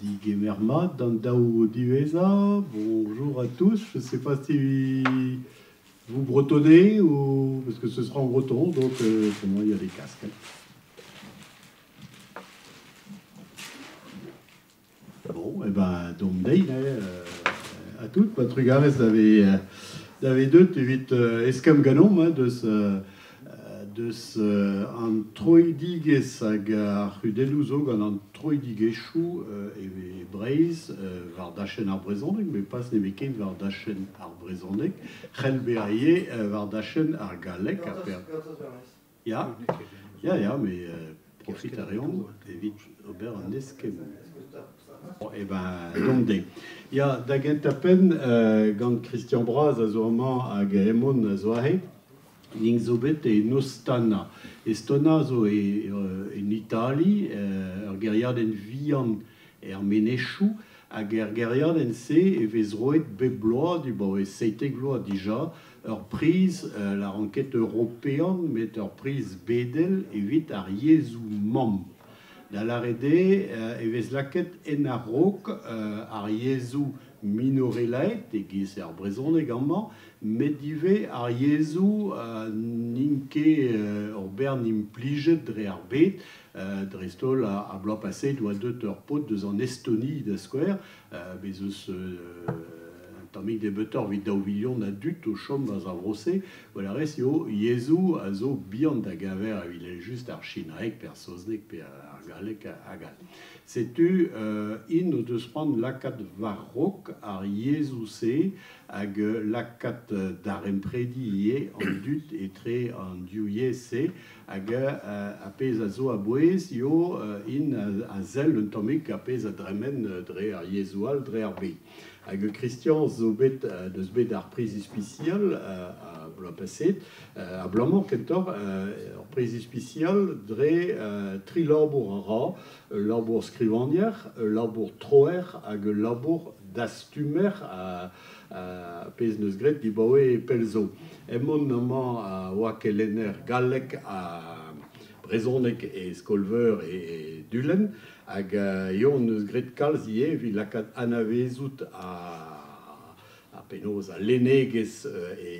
Digemer mat d'an daou diwezhañ. Bonjour à tous. Je ne sais pas si vous bretonnez ou parce que ce sera en breton, donc pour moi il y a des casques. Bon, et eh ben, dom deiz à toutes, ma trugarez da ve deut evit eskemm ganeomp hein, deus an troidigezh hag ar c'hudennoù zo gant an troidigezhioù e Breizh war dachenn ar brezhoneg, met pas nemetken war dachenn ar brezhoneg, c'hell bezañ ivez war dachenn ar galleg. Ya, ya, ya, met profit a reomp evit ober an eskemm. Eh ben, dom dezhi. Ya, da gentañ-penn, gant Christian Braz a zo amañ hag Hemon a zo aze, int zo bet en Ostana. Estona zo en Itali, ur gêriadenn vihan er menezioù, hag er gêriadenn-se e vez roet bep bloaz, dibaoe 17 vloaz dija, ur priz, lâran ket european, met ur priz bedel evit ar yezhoù mamm. Da lâret eo e vez lakaet en a-raok ar yezhoù minorelaet e-giz ar brezhoneg amañ, met ivez ar yezhoù n'int ket ur bern implijet dre ar bed. Dreist-holl ar bloaz paseet oa deut ur paotr deus an Estoni da skouer, bez eus un tammig nebeutoc'h evit 2 vilion a dud o chom 'barzh ar vro-se. Gwell a rez eo yezhoù a zo bihan da geñver evel-just ar sinaeg pe ar saozneg pe ar galleg hag all. Setu int o deus c'hoant lakaat war-raok ar yezhoù-se hag lakaat daremprediñ ivez an dud etre an div yezh-se hag ar pezh a zo a-bouez eo int a sell un tammig ar pezh a dremen dre ar yezhoù all dre ar bed. Hag Christian zo bet deus bet ar priz ispisial ar bloaz paseet, abalamour kentoc'h ur priz ispisial dre tri labour a ra, ul labour skrivagner, ul labour troer hag ul labour dastumer a pezh neus graet dibaoe pell zo. Hemañ amañ a oa kelenner galleg ha brezhoneg e skol-veur e Dulenn hag eo hon eus graet kalz ivez evit lakaat anavezout ar penaos al lennegezh e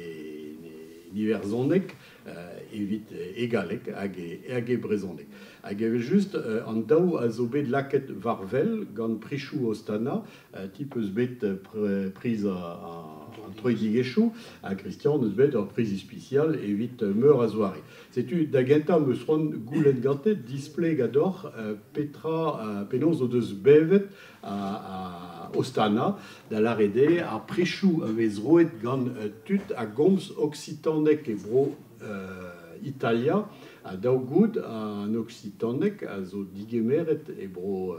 iwerzhoneg evit e galleg hag e brezhoneg. Hag evel-just an daou a zo bet lakaet war wel gant prichoù Ostana, ti peus bet priz an troidigezhioù ha Christian eus bet ur priz ispisial evit meur a zoare. Setu da gentañ 'm eus c'hoant goulenn gante displegañ deoc'h petra penaos o deus bevet a Ostana, da lâret eo ar prichoù a vez roet gant tud a gomz oksitaneg e bro Italia ha daou goud an oksitaneg a zo digemeret e bro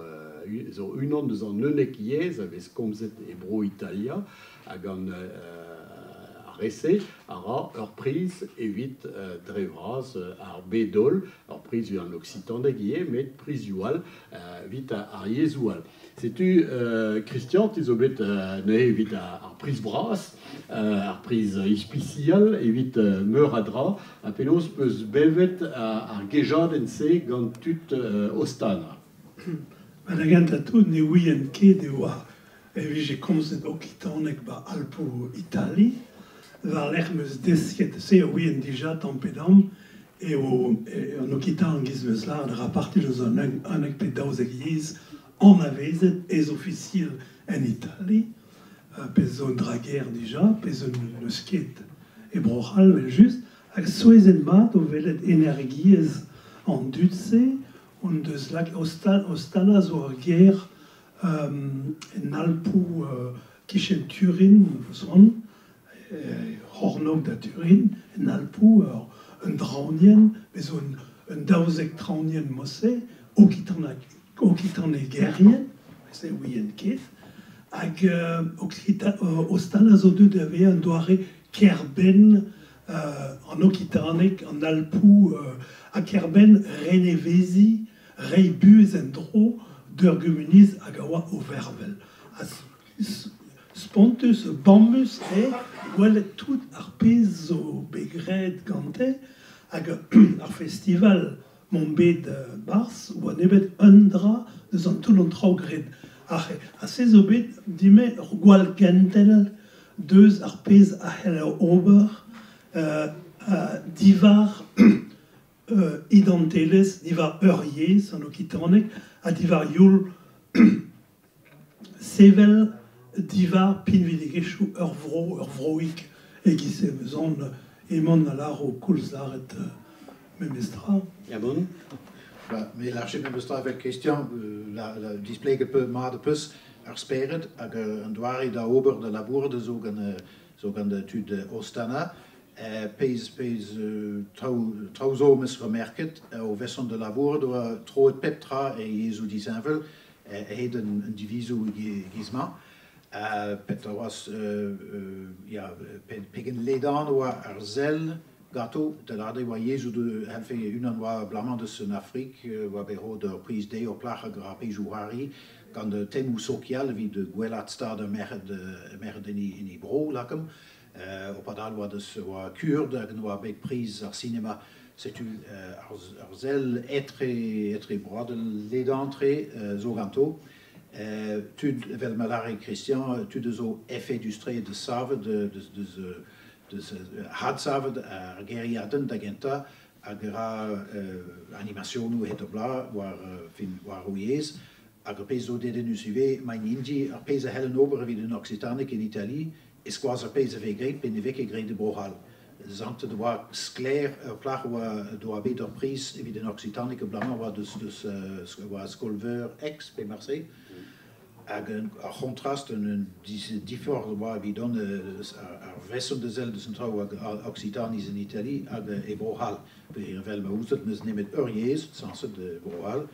zo unan eus an 11 yezh a vez komzet e bro Italia hag an ar re-se a ra ur priz evit dre vras ar bed-holl, ur priz evit an oksitaneg ivez, met prizioù all evit ar yezhoù all. Setu Christian, te zo bet neuze evit ar priz bras, ar priz ispisial evit meur a dra, ha penaos peus bevet ar gejadenn-se gant tud Ostana? Ba da gentañ tout ne ouien ket e oa e vije komzet okitaneg ba Alpoù Itali. War-lerc'h 'm eus desket se a ouien dija tamm pe damm eo an okitan giz 'm eus lâret a ra parti eus an 11 pe 12 yezh anavezet ez-ofisiel en Itali, pezh zo un dra gaer dija, pezh n'eus ket e Bro-C'hall evel-just, hag souezhet-mat o welet energiezh an dud-se hon deus lakaet Ostana zo ur gêr en Alpoù kichen Turin, son, c'hornôg da Turin, en Alpoù, un draoñienn, bez zo un 12 traoñienn mod-se, okitanegerien, se ouien ket, hag Ostana zo deuet da vezañ un doare kêr-benn an okitaneg, an Alpoù, ha kêr-benn reneveziñ, reiñ buhez en-dro d'ur gumuniezh hag a oa o vervel. Ha spontus, bamus eo gwelet tout ar pezh zo bet graet gante hag ar festival m'omp bet 'barzh oa nemet un dra deus an toull an traoù graet. Aze. Ha se zo bet dime ur gwall gentel deus ar pezh a c'heller ober diwar identelezh, diwar ur yezh, an okitaneg, ha diwar youl sevel diwar pinvidigezhioù ur vro, ur vroig, e-giz e vezont emañ a lâro koulz lâret memestra. Ya bon? Ba, me lârje memestra evel Christian, la, displeget peu mat peus ar spered hag an doare da ober da labourat zo gant tud Ostana. Pezh traoù zo 'm eus remerket o vezañ da labourat oa troet pep tra e yezhoù disheñvel a-hed an divizoù e-giz-mañ. Petra oas ya, pegen ledan oa ar sell ganto, da lâret eo oa yezhoù c'hellfe unan oa abalamour deus an Afrik, oa bet roet ur priz dezhe ur plac'h hag ar pezhioù c'hoari gant temoù sokial evit gwellaat stad ar merc'hed en he bro, lakaomp. O padal oa deus oa kurd hag oa bet priz ar sinema. Setu ar sell etre broadel ledan-tre zo ganto. Tud evel ma lâre Christian, tud zo efedus-tre deus savet, deus hadsavet ar gêriadenn da gentañ hag a ra animasionoù hed ar bloaz war o yezh. Hag ar pezh zo dedennus ivez, maint int-i ar pezh a c'hellent ober evit an oksitaneg en Itali, e skoaz ar pezh a vez graet pe ne vez ket graet e Bro-C'hall. Santet oa sklaer ur plac'h oa doa bet ur priz evit an oksitaneg abalamour oa deus oa skol-veur Aix pe Marseille. Hag ar c'hontrast, un diforc'h oa evidon ar veson da sell deus an traoù hag Occitaniz en Itali hag e Bro-C'hall. Pe evel ma ouzot n'eus nemet ur yezh, sañset, Bro-C'hall.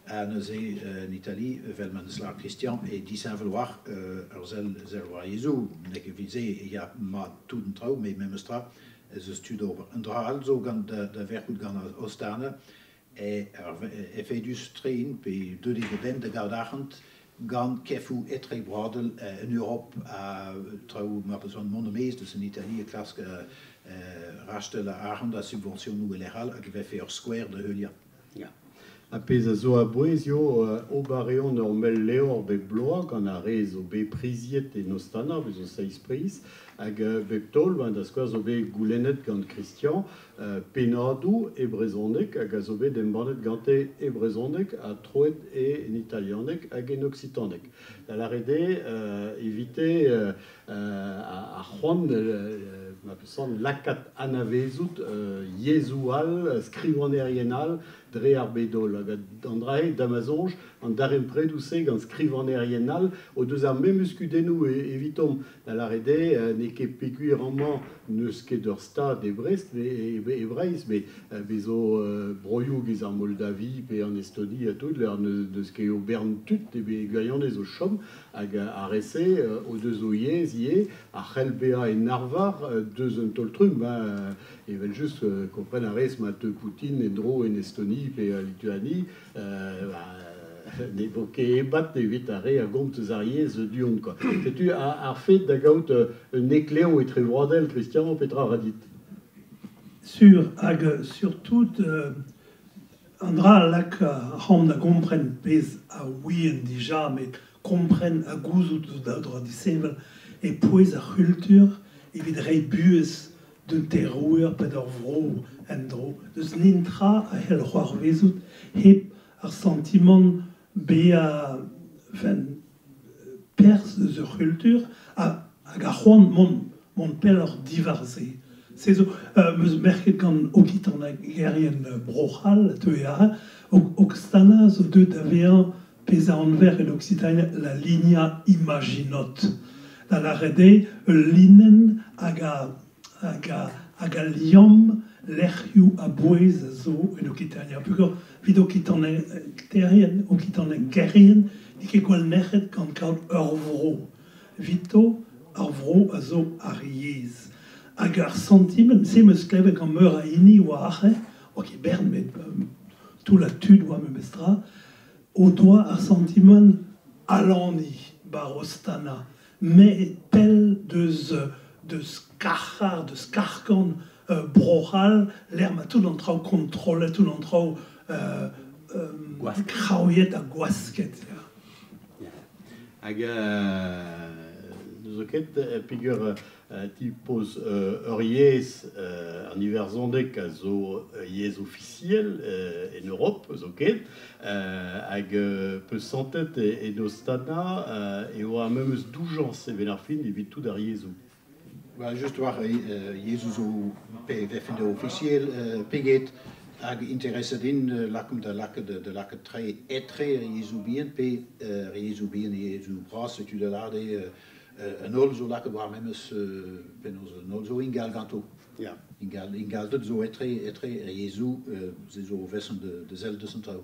Ha neuze en Itali, evel ma neus lâret Christian, e disheñvel war ur sell war yezhoù. N'eo ket evit se e ya mat tout an traoù, met memes tra ez eus tu d'ober. Un dra all zo gant da verkout gant Ostana, e ar efedus-tre int pe deuet eo da benn da gaout arc'hant gant kefoù etrebroadel en Europ ha traoù ma peus mont e-maez deus an Itali e klask rastel arc'hant ha subventionoù e lec'h all hag e vefe ur skouer da heuliañ. Ya. Ar pezh a zo a-bouez eo ober reont ur mell levr bep bloaz gant ar re zo bet priziet en Ostana, bez zo seizh priz, hag bep taol, ben, da skouer zo bet goulennet gant Christian pennadoù e brezhoneg hag a zo bet embannet gante e brezhoneg ha troet en italianeg hag en oksitaneg. Da lâret eo evite ar c'hoant ma peus lakaat anavezout yezhoù all, skrivagnerien all dre ar bed-holl. Hag an dra-se, da ma soñj, an darempredoù-se gant skrivagnerien all o deus ar memes kudennoù evitomp. Da lâret eo, n'eo ket peogwir amañ n'eus ket ur stad e Brest, e Breizh, met bez zo broioù giz ar Moldavi pe an Estoni ha tout, lec'h n'eus ket o bern tud e gwirionez o chom, hag ar re-se o deus o yezh ivez, a c'hell bezañ en arvar deus un taol-trumm. Evel-just, kompren a rez ma teu Poutine en-dro en Estonie pe Lituanie, ne vo ket ebat evit ar re a gomz eus ar yezh du-hont, quoi. Setu ar fed da gaout un heklev etrevroadel, Christian, petra ra dit? Sur, hag surtout an dra a lak ac'hanomp da kompren pezh a ouien dija, met kompren ha gouzout zo da dra disheñvel e pouez ar c'hultur evit reiñ buhez d'un terouer pe d'ur vro en-dro. N'eus netra a c'hell c'hoarvezout hep ar santimant bezañ perzh eus ur c'hultur hag ar c'hoant mont pelloc'h diwar-se. Se zo, 'm eus merket gant okitanegerien Bro-C'hall, teue aze, Ostana zo deuet da vezañ pezh a anver en Occitania la linea Imaginot. Da lâret eo ul linenn hag a liamm lec'hioù a-bouez a zo en Okitania. Peogwir evit okitanegerien, n'eo ket gwall nec'het gant kaout ur vro. Evito, ar vro a zo ar yezh. Hag ar santimant, se 'm eus klevet gant meur a hini oa aze, oa ket bern, met toullad tud oa memestra, o doa ar santimant alaniñ bar Ostana, met pell deus karc'har, deus karkan Bro-C'hall, lec'h ma tout an traoù kontrollet, tout an traoù kraouiet ha gwasket. Hag n'eus ket peger ti poz ur yezh an iwerzhoneg a zo yezh ofisiel en Europe zo ket hag peus santet en Ostana e oa memes doujañs evel ar fin evit tout ar yezhoù. Well, just war yezhoù zo pe vefen da ofisiel peget hag intereset in lakum da lakaat da lakaat tre etre yezhoù bihan pe yezhoù bihan yezhoù bras setu da lâret an holl zo lakaet war memes penaos an holl zo ingal ganto. Ya. Ingal ingalded zo etre yezhoù se zo veson de sell deus an traoù.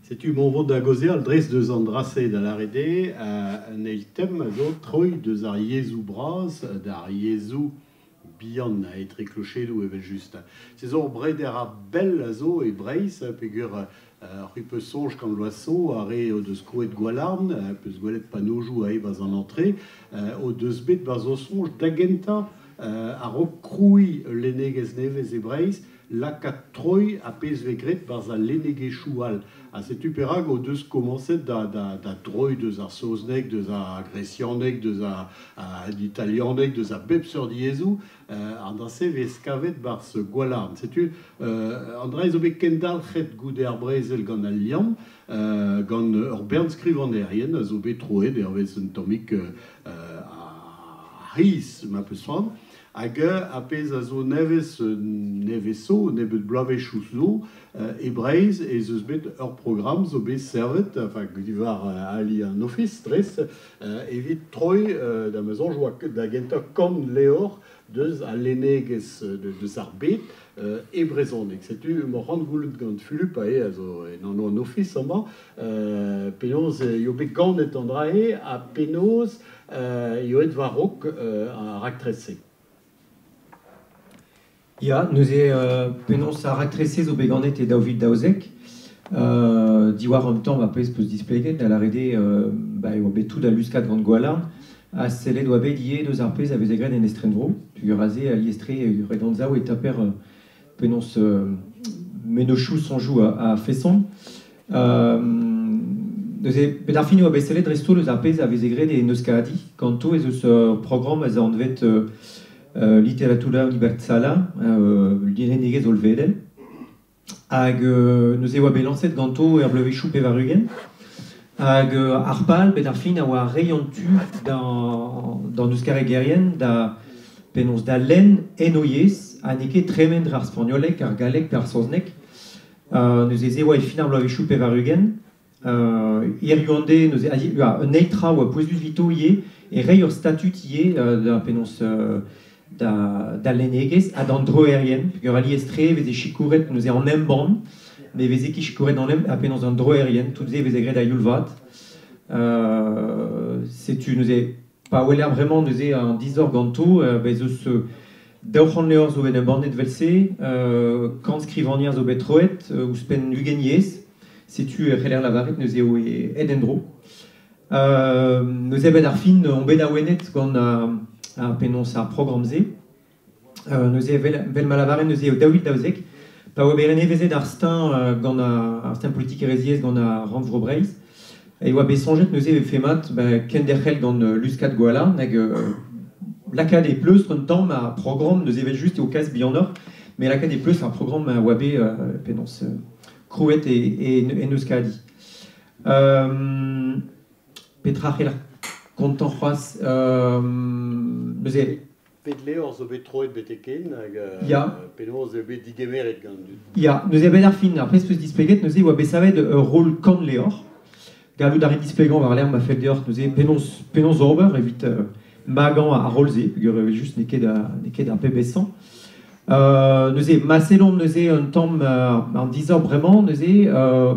Setu mon vot da gaozeal dres deus an drase da lâret eo an eil tem a zo troiñ deus ar yezhoù bras d'ar yezhoù bihan a etre klochedoù evel just. Se zo breder a bell a zo e Breizh peogwir ar peus soñj gant Loaso ar re o deus krouet Gwalarn, peus gwelet panojoù a barzh an antre, o deus bet barzh o soñj da gentañ a-raok krouiñ ul lennegezh nevez e Breizh, lakaat troiñ a pezh vez graet barzh al lennegezhioù all. Ha setu perak o deus komañset da droiñ deus ar saozneg, deus ar gresianeg, deus an italianeg, deus a bep seurt yezhoù, an dra-se vez kavet barzh Gwalarn. Setu an dra zo bet kendalc'het goude ar brezel gant al Liamm, gant ur bern skrivanerien a zo bet troet hervez un tammig a c'hiz ma peus c'hoant. Hag a pezh a zo nevez neveso, nebeut bloavezhioù zo, e Breizh ez eus bet ur programm zo bet servet, enfin diwar ali an ofis dres, evit troiñ da ma soñj oa da gentañ kant levr deus al lennegezh deus ar bed e brezhoneg. Setu m'oc'h goulenn gant Fulup ae a zo en anv an ofis amañ, penaos eo bet ganet an dra-se ha penaos eo aet war-raok ar raktres-se. Ya, neuze penaos ar raktres-se zo bet ganet e 2012, diwar an tamm a pezh peus displeget, da lâret eo ba e oa bet tout al luskad gant Gwalarn, ha sellet oa bet ivez deus ar pezh a veze graet en estrenvro, peogwir aze alies-tre e anzav e taper penaos mennozhioù soñjoù a feson. Neuze, bet ar fin oa bet sellet dreist-holl eus ar pezh a veze graet e Euskadi, ganto ez eus ur programm ez a anvet literatura unibertsala, lennegezh hollvedel. Hag neuze oa bet lañset ganto er bloavezhioù pevar-ugent. Hag ar pal, bet ar fin a oa reiñ an tu d'an euskaregerien da penaos da lenn en o yezh, ha n'eo ket tremen dre ar spagnoleg, ar galleg pe ar saozneg. Neuze se oa e fin ar bloavezhioù pevar-ugent. Hiziv an deiz, neuze, un eil tra oa pouezus 'vito ivez, e reiñ ur statut ivez da penaos da lennegezh ha d'an droerien, peogwir alies-tre e veze sikouret neuze an embann, ne veze ket sikouret an ha penaos an droerien, tout se veze graet a-youl vat. Setu neuze, pa weler bremañ neuze an dizor ganto, bez eus 200 levr zo bet embannet evel-se, kant skrivagner zo bet troet, ouzhpenn 20 yezh, setu e c'heller lavaret neuze eo aet en-dro. Neuze bet ar fin on bet awenet gant ar penaos ar programm-se. Neuze vel ma lavaren neuze eo 2012, pa oa bet renevezet ar steuñv gant ar steuñv politikerezhiezh gant ar Rannvro Breizh, e oa bet soñjet neuze e vefe mat kenderc'hel gant luskad Gwalarn hag lakaat e pleustr un tamm ar programm neuze evel-just eo kalz bihanoc'h, met lakaat e pleustr ar programm a oa bet penaos krouet en Euskadi. Petra c'heller kontañ c'hoazh neuze Pet levr zo bet troet betek-hen hag Ya. penaos eo bet digemeret gant an dud? Ya, neuze bet ar fin, ar pezh peus displeget neuze oa bet savet ur roll kant levr. Gallout a rit displegañ war-lerc'h ma fell deoc'h neuze penaos ober evit magañ ar roll-se, peogwir evel-just n'eo ket ar pep aesañ. Neuze, ma sellomp neuze un tamm an dizor bremañ neuze,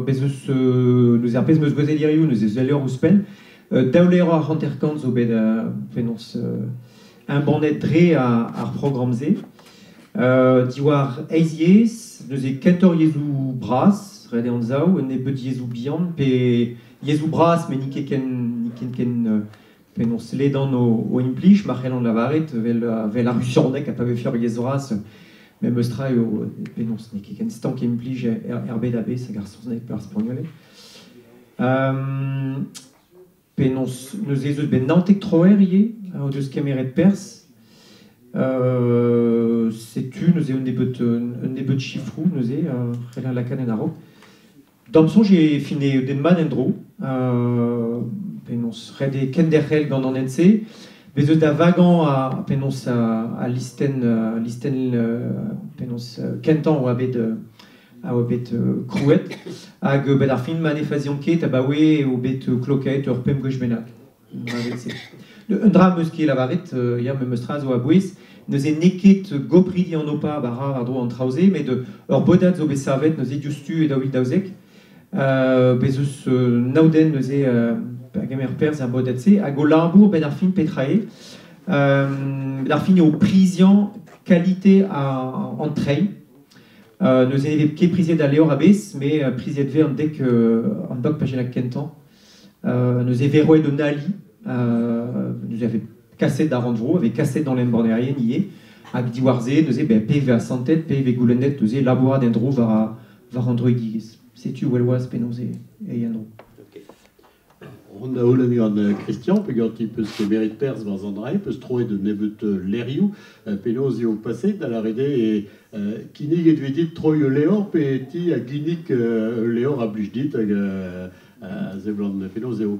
bez eus neuze ar pezh 'm eus gouezet hiziv neuze eus ul levr ouzhpenn. Daou levr ha 50 zo bet penaos embannet dre ar programm-se. Diwar eizh yezh, neuze kentoc'h yezhoù bras, ret eo anzav, un nebeud yezhoù bihan, pe yezhoù bras, met n'int ket ken penaos ledan o implij, ma c'hellan lavaret, vel ar rusianeg, ha pa vefe ur yezh vras, memes tra eo penaos n'eo ket ken stank implij er bed a-bezh hag ar saozneg pe ar spagnoleg. Penaos neuze ez eus bet 19 troer ivez o deus kemeret perzh. Setu neuze un nebeud sifroù neuze c'heller lakaat en a-raok. D'am soñj e fine den mat en-dro. Penaos ret eo kenderc'hel gant an hent-se. Bez eus da vagañ a penaos a listenn listenn penaos kentañ a oa bet a oa bet krouet. Hag bet ar fin ma ne faziomp ket abaoe eo bet klokaet ur pemp gwech bennak. Un dra 'm eus ket lavaret, ya, memes tra zo a-bouez. Neuze n'eo ket gopridi an OPAB a ra war-dro an traoù-se, met ur bodad zo bet savet neuze diouzhtu e 2012. Bez eus nav den neuze a gemer perzh er bodad-se, hag o labour benn ar fin petra eo. Benn ar fin eo priziañ kalite an treiñ. Neuze ne vez ket priziet al levr a-bezh, met priziet vez an dek an dek pajennad kentañ. Neuze vez roet un ali, neuze a vez kaset d'ar rannvro, a vez kaset d'an embannerien ivez, hag diwar-se neuze ben, pe vez asantet, pe vez goulennet neuze labourat en-dro war, war an droidigezh. Setu well-wazh penaos e en-dro. On da houlenn gant Christian, peogwir peus kemeret perzh war an dra, peus troet un nebeut levrioù, penaos eo paset da lâret eo kinniget vez dit troiñ ul levr pe ti a ginnig ul levr a blij dit hag a seblant penaos eo?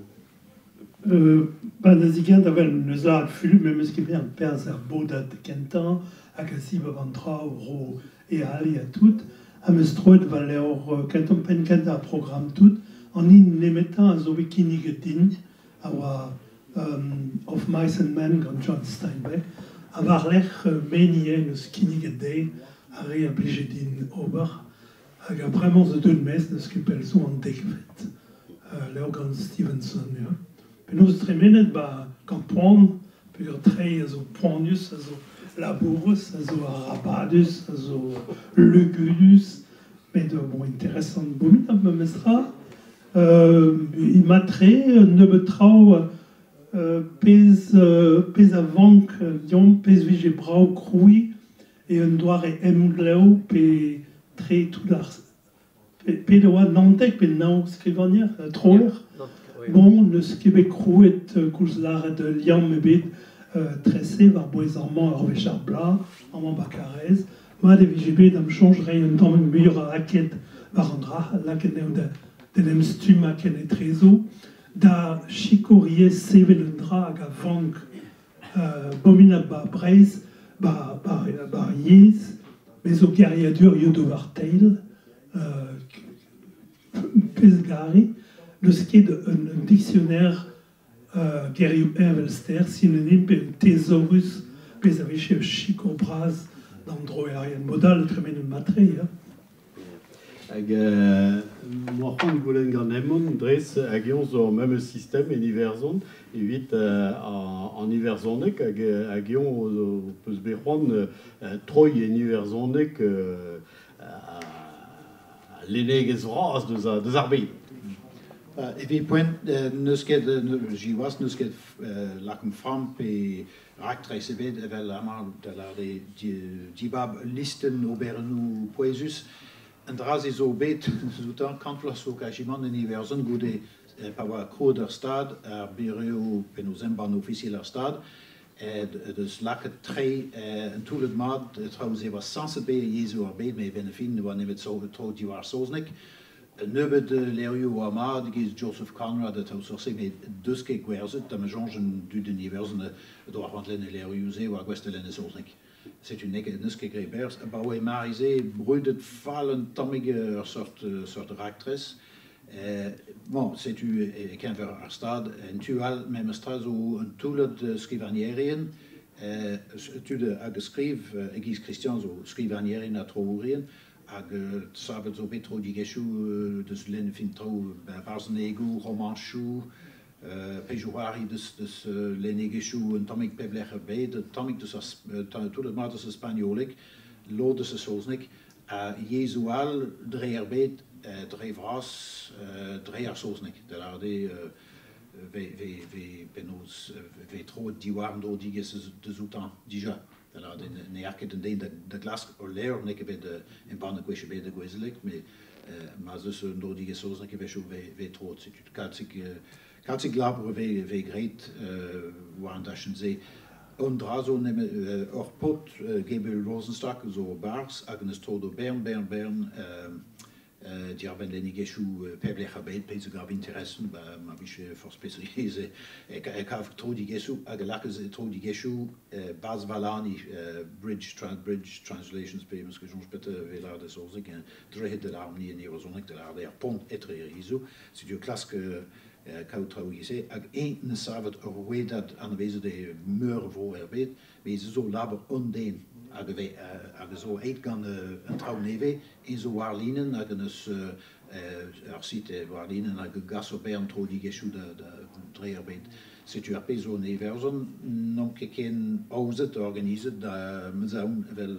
Ba da zigent avel neus lâret Fulup memes ket bet perzh er bodad kentañ hag a zibab an traoù ro e ali ha tout. Ha 'm eus troet va levr kentañ penn kentañ ar programm tout. An hini nemetañ a zo bet kinniget din a oa Of Mice and Men gant John Steinbeck. Ha war-lerc'h me ivez 'neus kinniget dezhe ar re a blije din ober. Hag a bremañ zo deuet maez n'eus ket pell zo an dekvet levr gant Stevenson. Ya. Penaos tremenet ba gant poan, peogwir treiñ a zo poanius, a zo labourus, a zo arabadus, a zo lugudus, met bon, interesant abominabl memestra. Matre, nebeut traoù pezh, pezh a vank deomp, pezh vije brav krouiñ e un doare emglev pe tre tout ar pe oa 19 pe nav skrivagner, troer. Bon, n'eus ket bet krouet koulz lâret liamm ebet trese war-bouez amañ ur wech ar bloaz, amañ ba Karaez. Mat e vije bet am soñj reiñ un tamm muioc'h a aked war an dra, lakaet anezho da d'en em stummañ kenetrezo, da sikour ivez sevel un dra hag a vank abominabl ba Breizh, ba, ba, ba ar yezh, me zo geriadurioù d'ober teil, pezh gare, n'eus ket un dictionnaire gerioù heñvelster, synonym pe un thesaurus, pezh a vije ur sikour bras d'an droerien mod all tremenet matre, ya. Hag moa c'hoant goulenn gant Hemon dres hag eñ zo ar memes sistem en Iwerzhon evit an iwerzhoneg hag hag eñ peus bet c'hoant troiñ en iwerzhoneg al lennegezh vras deus, deus ar bed. Evit poent n'eus ket siwazh n'eus ket lakaomp framm pe raktres ebet evel amañ da lâret dibab listenn oberennoù pouezus. An dra-se zo bet zoutañ kant vloaz zo kazimant en Iwerzhon goude pa oa krouet ar Stad, ar burev penaos embann ofisiel ar Stad, deus lakaet treiñ un toullad mat traoù-se oa sañset bet e yezhoù ar bed, met a-benn ar fin ne oa nemet tro diwar saozneg. Nebeut levrioù oa mat e-giz Joseph Conrad ha traoù seurt-se, met deus ket gwerzhet, da ma soñj an dud en Iwerzhon doa c'hoant lenn e levrioù-se oa gouest da lenn e saozneg. Setu n'eus ket graet berzh. Abaoe mare-se, brudet fall un tammig ur seurt, seurt raktres. Bon, setu e-keñver ar Stad, en tu all memes tra zo un toullad skrivagnerien, tud hag a skriv, e-giz Christian zo skrivagnerien ha troourien, hag savet zo bet troidigezhioù deus lenn fin traoù barzhonegoù, romanchoù, pezhioù c'hoari deus, deus lennegezhioù un tammig pep lec'h er bed, un tammig deus ar toullad mat deus ar spagnoleg, lod deus ar saozneg, ha yezhoù all dre ar bed, dre vras, dre ar saozneg. Da lâret eo ve, ve, ve penaos ve troet diwar an droidigezh deus outañ dija. Da lâret eo ne ar ket an den da, da glask ul levr, n'eo ket bet embannet gwech ebet e gouezeleg, met ma 'z eus un droidigezh saozneg e wechoù ve, ve troet. Setu kalzik Kalzik labour ve, ve graet war an dachenn-se. Un dra zo nemet ur paotr Gabriel Rosenstock zo barzh hag en deus troet ur bern, bern, bern diwar-benn lennegezhioù pep lec'h ar bed, pezh a gav interesant, ba, ma vije forzh peseurt yezh e kav troidigezhioù hag a lakaas troidigezhioù Baz Valani Bridge, Bridge Translations pe meus ket soñj petra e vez lâret e saozneg, dre da lâret ni en iwerzhoneg da lâret eo ar pont etre ar yezhoù. Setu klask kaout traoù e-giz-se hag eñ 'neus savet ur rouedad anavezet e meur a vro er bed met se zo labour un den hag a vez hag a zo aet gant an traoù nevez eñ zo war-linenn hag en deus ur site war-linenn hag a gas ur bern troidigezhioù da dre ar bed. Setu ar pezh zo en Iwerzhon n'omp ket ken aozet, organizet da 'm eus aon evel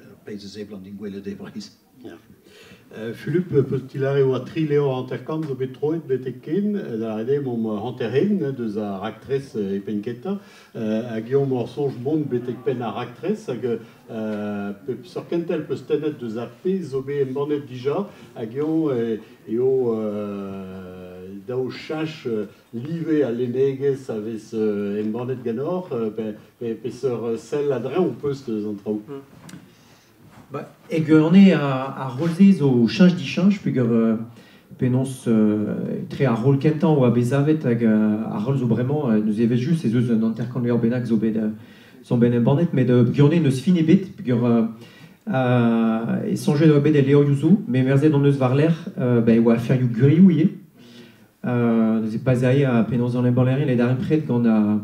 ar pezh a seblant din gwelet e Breizh. Ya. Fulup, peus ti lâret e oa tri levr 50 zo bet troet betek ken, da lâret eo emaomp hanter-hent deus ar raktres e penn-kentañ. Hag eomp hor soñj mont betek penn ar raktres hag pep seurt kentel peus tennet deus ar pezh zo bet embannet dija hag eo eo daou cheñch live al lennegezh a vez embannet ganeoc'h pe peseurt sell a-dreñv peus deus an traoù. Ba, e gwirionez ar roll-se zo cheñch-dicheñch peogwir penaos etre ar roll kentañ oa bet savet hag ar roll zo bremañ neuze evel-just ez eus un hanter-kant levr bennak zo bet zo bet embannet met gwirionez n'eus fin ebet peogwir e soñjet oa bet el levrioù zo met merzet hon eus war-lerc'h ba e oa aferioù gwirioù ivez. Neuze pa'z ae penaos an embannerien e darempred gant ar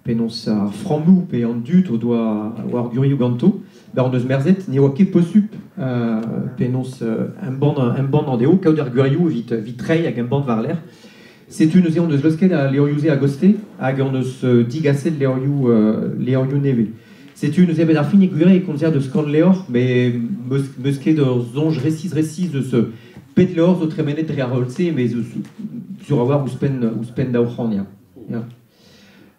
penaos ar frammoù pe an dud o doa war gwirioù ganto, ba hon eus merzet ne oa ket posupl penaos embann embann dezho kaout ar gwirioù evit evit treiñ hag embann war-lerc'h. Setu neuze hon eus leusket al levrioù-se a-gostez hag hon eus digaset levrioù levrioù nevez. Setu neuze bet ar fin e gwir e komzer deus kant levr, met 'meus 'meus ket ur soñj resis-resis deus pet levr zo tremenet dre ar roll-se, met zo sur a-walc'h ouzhpenn ouzhpenn 200 ya. Ya.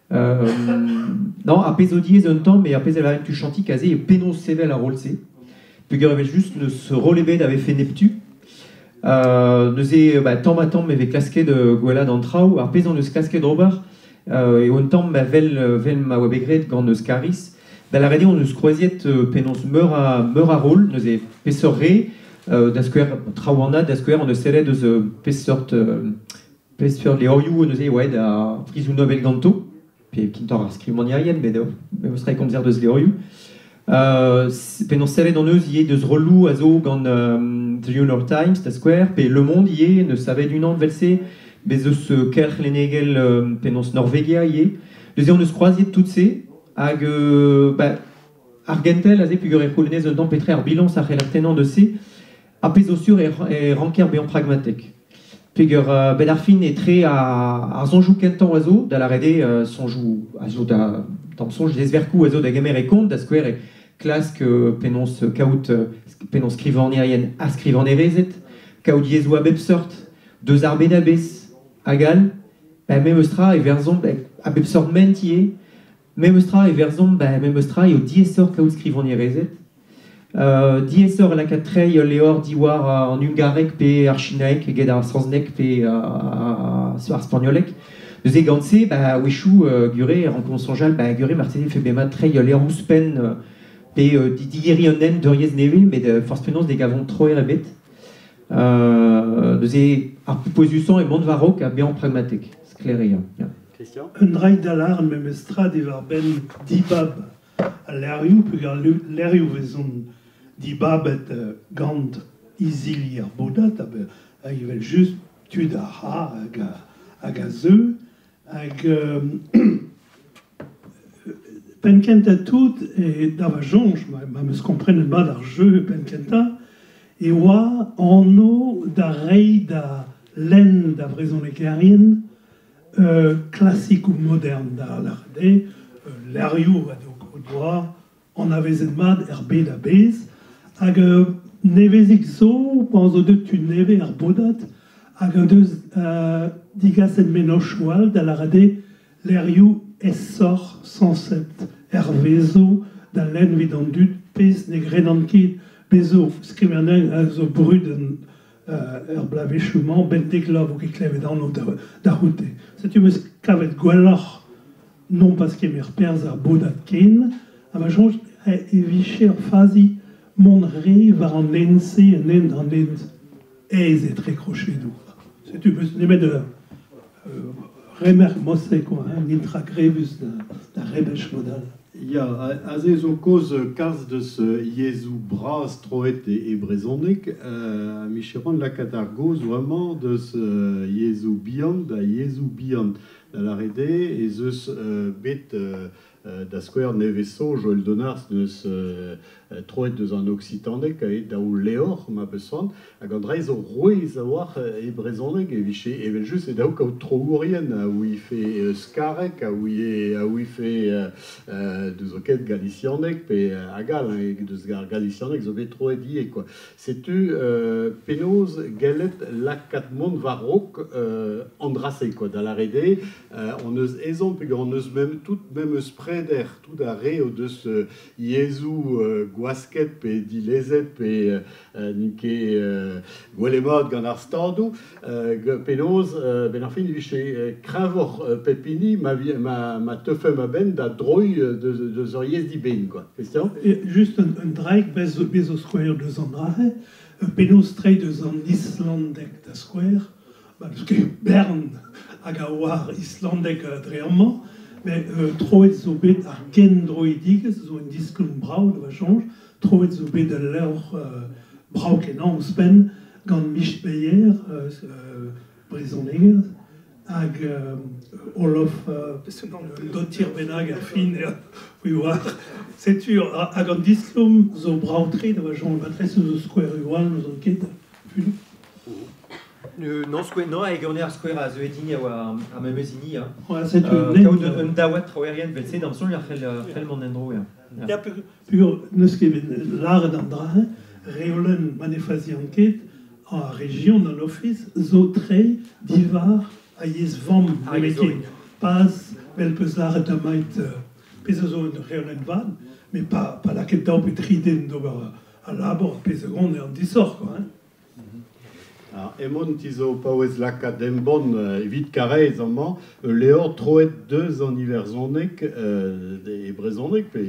Non, ar pezh zo diaes un tamm, met ar pezh a lâren tuchantik aze eo penaos sevel ar roll-se. Peogwir evel-just n'eus roll ebet a vefe neptu. Neuze, ba, tamm-ha-tamm e vez klasket gwellaat an traoù. Ar pezh hon eus klasket ober eo un tamm vel, vel ma oa bet graet gant Euskariz. Da lâret eo hon eus kroaziet penaos meur a, meur a roll, neuze peseurt re, da skouer traoù anat, da skouer hon eus sellet eus peseurt peseurt levrioù neuze e oa aet ar prizioù Nobel ganto, pe kentoc'h ar skrivagnerien, met memes tra e komzer deus levrioù. Penaos sellet hon eus ivez deus rolloù a zo gant The New York Times, da skouer, pe Le Monde ivez, neus savet unan evel-se, bez eus kelc'h lennegel penaos Norvegia ivez. Neuze hon eus kroaziet tout-se, hag ba, ar gentel aze peogwir e c'houlennez un tamm petra ar bilañs a c'heller tennañ deus se, ar pezh zo sur e ranker bezañ pragmatek. Peogwir benn ar fin etre ar soñjoù kentañ a zo, da lâret eo soñjoù a zo da tamm soñj dezverkoù a zo da gemer e kont, da skouer e klask penaos kaout penaos skrivagnerien ha skrivagnerezed, kaout yezhoù a bep seurt, deus ar bed a-bezh hag all, ba memes tra e verzhomp a bep seurt ment ivez, memes tra e verzhomp ba memes tra eo diaesoc'h kaout skrivagnerezed. Diaesoc'h lakaat treiñ ul levr diwar an hungareg pe ar sinaeg eget ar saozneg pe ar spagnoleg. Neuze gant se, ba, a-wechoù gure e rankomp soñjal, ba, gure marteze e fe bet treiñ ul levr ouzhpenn pe digeriñ un hent d'ur yezh nevez, met forzh penaos ne gavont troer ebet. Neuze ar pouezusañ eo mont war-raok ha bezañ pragmatek, sklaer eo. Ya. Christian? Un draig da lâret memestra diwar-benn dibab al levrioù peogwir al levrioù 'vezont dibabet gant izili ar bodad hag evel-just tud a ra hag a zeu hag penn-kentañ tout e da va soñj ma 'm eus komprenet mat ar jeu penn-kentañ e oa anv da reiñ da lenn da vrezhonegerien klasikoù modern da lâret eo levrioù o doa anavezet mat er bed a-bezh hag nevezik zo pan zo deuet tud nevez ar bodad hag o deus digaset mennozhioù all da lâret eo levrioù aesoc'h sañset hervezo da lenn evit an dud pezh ne gredan ket bez zo skrivagner a zo brudet er bloavezhioù-mañ, bemdek vo ket klevet anv da c'houde. Setu meus kavet gwelloc'h non pas kemer perzh ar bodad ken, ha ma soñj e vije ur fazi mont re war an hent-se, an hent an hent aes etre krochedoù. Setu meus nemet remerk mod-se quoi, hein, nintra grevus da rebech mod all. Ya, aze zo kaoz kalz deus yezhoù bras troet e brezhoneg, ha micheron lakaat ar gaoz bremañ deus yezhoù bihan da yezhoù bihan. Da lâret eo ez eus bet da skouer nevez zo Joël Donars neus troet deus an oksitaneg aet daou levr ma peus c'hoant, hag an dra zo rouez a-walc'h e brezhoneg e vije evel-just e daou kaout troourien a ouife euskareg, a ouife deus ket galisianeg pe hag all, hein, deus ar galisianeg zo bet troet ivez quoi. Setu penaos gellet lakaat mont war-raok an dra-se quoi, da lâret eo hon eus ezhomm peogwir hon eus mem tout memes preder tout ar re o deus yezhoù gwasket pe dilezet pe n'int ket gwelet mat gant ar stadoù, penaos benn ar fin e vije kreñvoc'h pep hini ma teufemp a-benn da droiñ deus ur yezh dibenn quoi. Christian? Just un draig bez zo skouer deus an dra-se, penaos treiñ deus an islandeg da skouer, ba n'eus ket bern hag a oar islandeg dre amañ, met troet zo bet ar gendroidigezh zo un diskoulm brav da va soñj, troet zo bet ul levr brav-kenañ ouzhpenn gant Mich Beyer, brezhoneger, hag Olof un dotier bennak er fin, c'hwi oar. Setu, hag an diskoulm zo brav-tre da va soñj, matrese zo skouerioù all, n'ouzon ket. Non, skouer, non, hag ar skouer a zeu din a oa ar memes hini. Hein. Ouais, setu kaout un daouad troerien vel-se, d'am soñj ar c'hell mont en-dro. Ya, ya peogwir n'eus ket bet lâret an dra-se, reolenn ma ne fazian ket, ar region an ofis zo tre diwar a yezh vamm nemetken. Pas vel peus lâret damait pezh a zo un reolenn vat, met pa lakaet daou pe tri den d'ober al labour, pezh a gont eo an disoc'h, quoi, hein. Emon ti zo paouez lakaat embann evit Karaez amañ ul levr troet deus an iwerzhoneg e brezhoneg pe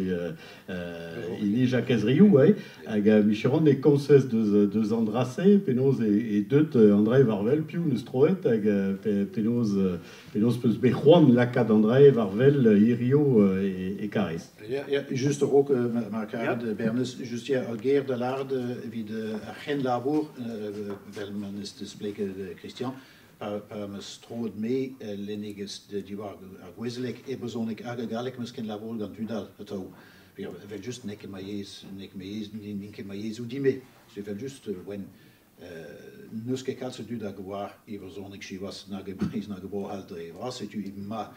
hini Jakez Riou, ouais. Hag micheron e komzez deus an dra-se, penaos e deut André Varvel piv neus troet hag penaos penaos peus bet c'hoant lakaat André Varvel hirio e Karaez. Ja, ja, just ook, maar karet Bernes, just ja, al ger de lard evit ar c'henlabour, vel man eus displeget Christian, pa meus troet me lennegezh diwar ar gouezeleg e brezhoneg hag ar galleg meus kenlabour gant tud all atav. Vel just n'eo ket ma yezh, n'eo ket ma yezh, n'int ket ma yezhoù din-me. Vel just wenn n'eus ket kalz a dud hag oar e brezhoneg siwazh nag e Breizh nag e Bro-C'hall dre vras, setu ma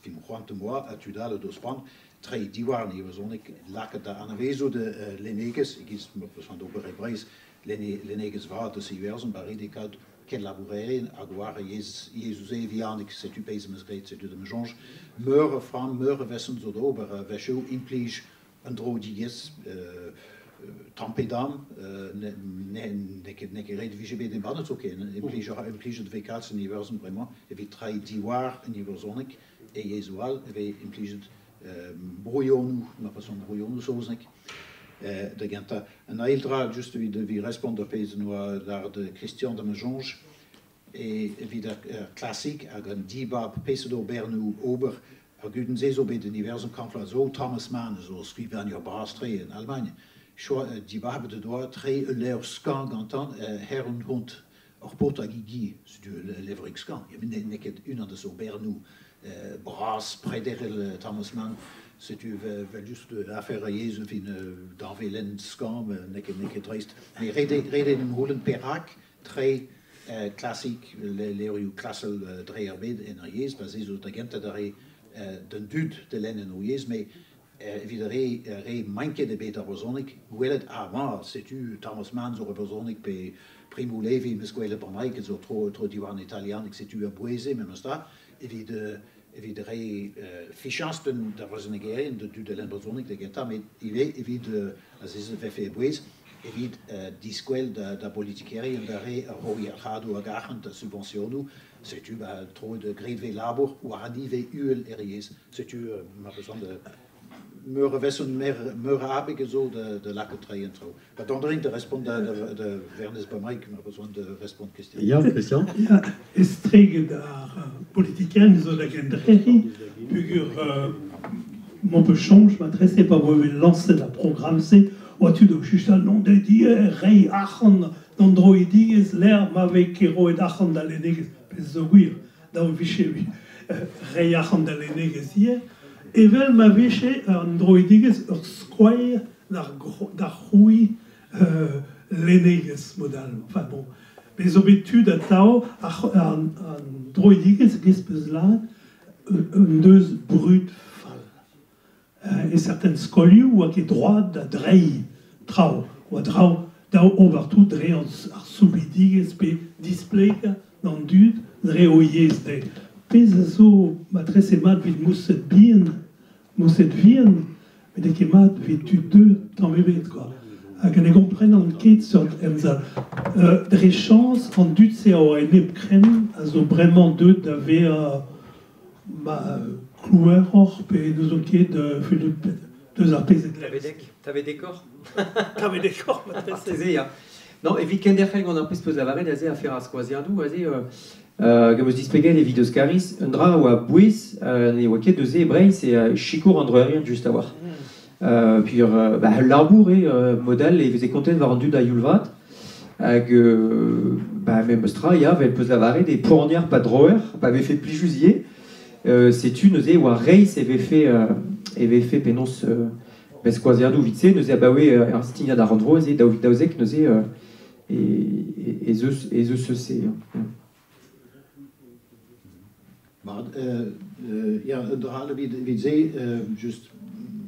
film c'hoant am boa ha tud all o deus c'hoant treiñ diwar an iwerzhoneg lakaat da anavezout lennegezh, e-giz ma peus c'hoant ober e Breizh, lennegezh vat eus Iwerzhon, ba ret eo kaout kenlabourerien hag oar yezh yezhoù-se vihanik, setu pezh am eus graet, setu da'm soñj. Meur a framm, meur a veson zo d'ober, a-wechoù implij an droidigezh tamm pe damm, n'eo ket ret e vije bet embannet zoken, implijet e vez kalz en Iwerzhon bremañ evit treiñ diwar an iwerzhoneg e yezhoù all e vez implijet brouilhonoù, ma peus brouilhonoù saozneg da gentañ. An eil dra, just evit respont d'ar pezh en doa lâret Christian da ma soñj, evit ar klasik hag an dibab peseurt obernoù ober, ar gudenn-se zo bet en Iwerzhon kant vloaz zo, Thomas Mann zo skrivagner bras-tre en Almagn. Dibabet e doa treiñ ul levr skañv gantañ, Herr und Hund, ur paotr hag e gi, setu ul levrig skañv. N'eo ket unan deus obernoù bras prederel Thomas Mann, setu vel just afer a yezh fin danvelenn skañv, n'eo ket dreist. Mais ret eo en em c'houlenn perak treiñ klasik, levrioù klasel dre ar bed en ur yezh, pa se zo da gentañ da re d'an dud da lenn en o yezh, met evit ar re manket eo bet ar brezhoneg, gwelet ah ma, setu Thomas Mann zo ur brezhoneg pe Primo Levi meus gwelet bremaik zo tro diwar an italianeg, setu ur boueze memes tra, evit re fichañs d'ar brezhonegerien, da dud da lenn brezhoneg da gentañ, met ivez evit a vefe e bouez, evit diskwel da politikerien da re ar roiñ ar c'hadoù hag arc'hant da subventionoù, Setu, ba, troet graet vez labour war an ivez uhel er yezh. Setu, ma besoin de meur a veson meur a abeg zo de lakaat tre en traoù. Ba dondering de respond de Wernes Bamaik, ma besoin de respond Christian. Ya, Christian? Ya, estreget ar politikerien zo da gendrec'hiñ, pugur m'on peut change, ma trese pa voe lancet ar programme-se, oa tud o chuchal non de die rei arc'hant d'an droidigezh l'air ma vez ket roet arc'hant da lennegezh, pezh zo gwir, da vije rei arc'hant da lennegezh ivez, evel ma vije an droidigezh ur skoilh d'ar c'hrouiñ lennegezh modal. Enfin bon, bez zo bet tud atav an droidigezh giz peus lâret un deus brud fall. E certain skolioù oa ket droad da dreiñ traoù, oa draoù da ober tout dre ar soubidigezh pe displegañ d'an dud dre o yezh dezhe. Pezh a zo matrese mat evit moused bihan, moused vihan, met n'eo ket mat evit tud deuet tamm ebet kwa. Hag ne gomprenan ket seurt emsav. Dre chañs, an dud-se a oa enep-krenn a zo bremañ deuet da vezañ ma kloueroc'h pe n'ouzon ket fellout deus ar pezh a glevez. Tavedekoc'h? Tavedekoc'h matrese. Marteze, ya. Non, evit kenderc'hel gant ar pezh peus lavaret aze afer ar skoaziadoù, aze hag am eus displeget evit Euskariz, un dra a oa bouez, ne oa ket deus e Breizh, e sikour an droerien just a-walc'h. Puis bah, ul labour eo, mod all e veze kontet war an dud a-youl vat. Hag bah, memes tra, ya, vel peus lavaret, e poanier pa droer, pa vefe plijus ivez. Setu neuze oa reizh e vefe penaos bet skoaziadoù evit-se, neuze abaoe ar stignad ar rannvro ez eo 2012 neuze ez eus eus se. Maar ja, un dra all evit se, just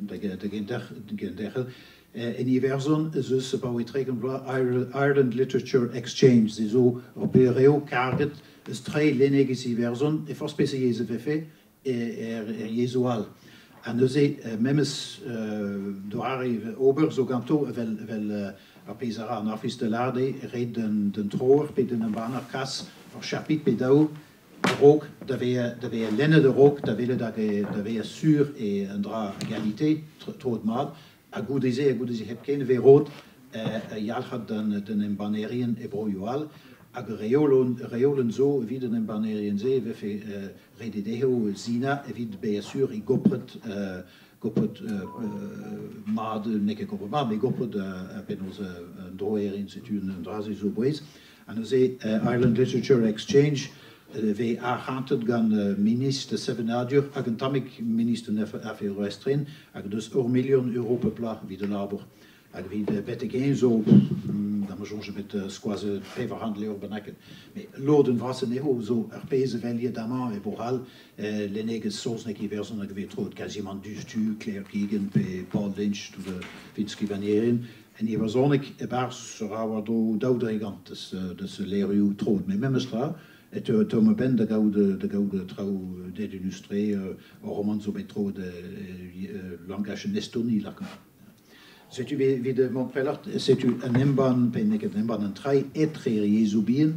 da genderc'hel, en Iwerzhon ez eus abaoe 30 vloaz Ireland Literature Exchange, se zo ur burev karget eus treiñ lennegezh Iwerzhon e forzh peseurt yezh e vefe er yezhoù all. Ha neuze memes doare ober zo ganto evel ar pezh a ra an Ofis de l'Arde, ret d'un troer pe d'un embanner kas ur chapitr pe daou a-raok da vezañ lennet a-raok da welet hag da vezañ sur e un dra a galite troet mat ha goude-se hepken e vez roet yalc'had d'an embannerien e broioù all hag reolenn zo evit an embannerien-se e vefe ret eo dezho sinañ evit bezañ sur e gopret gopret mat n'eo ket gopret mat met gopret penaos an droerien setu un dra-se zo bouez. Ha neuze Ireland Literature Exchange vez arc'hantet gant ministr sevenadur hag un tammig ministr an aferioù estren hag deus ur milion euro pep bloaz evit al labour. Hag evit betek eñ zo, da ma soñj bet skoazet 400 levr bennaket. Met lodenn vras anezho zo ar pezh a weliet amañ e Bro-C'hall, lennegezh saoznek Iwerzhon hag a vez troet kazimant diouzhtu, Claire Keegan pe Paul Lynch, tout evit skrivagnerien. En iwerzhoneg e-barzh a ra war-dro 2% deus levrioù troet. Met memes tra e teu ma benn da gaout traoù dedennus-tre, ur romant zo bet troet langach en Estoni, lakaomp. Setu evit mont pelloc'h, setu un embann, pe n'eo ket un embann, un treiñ etre ar yezhoù bihan.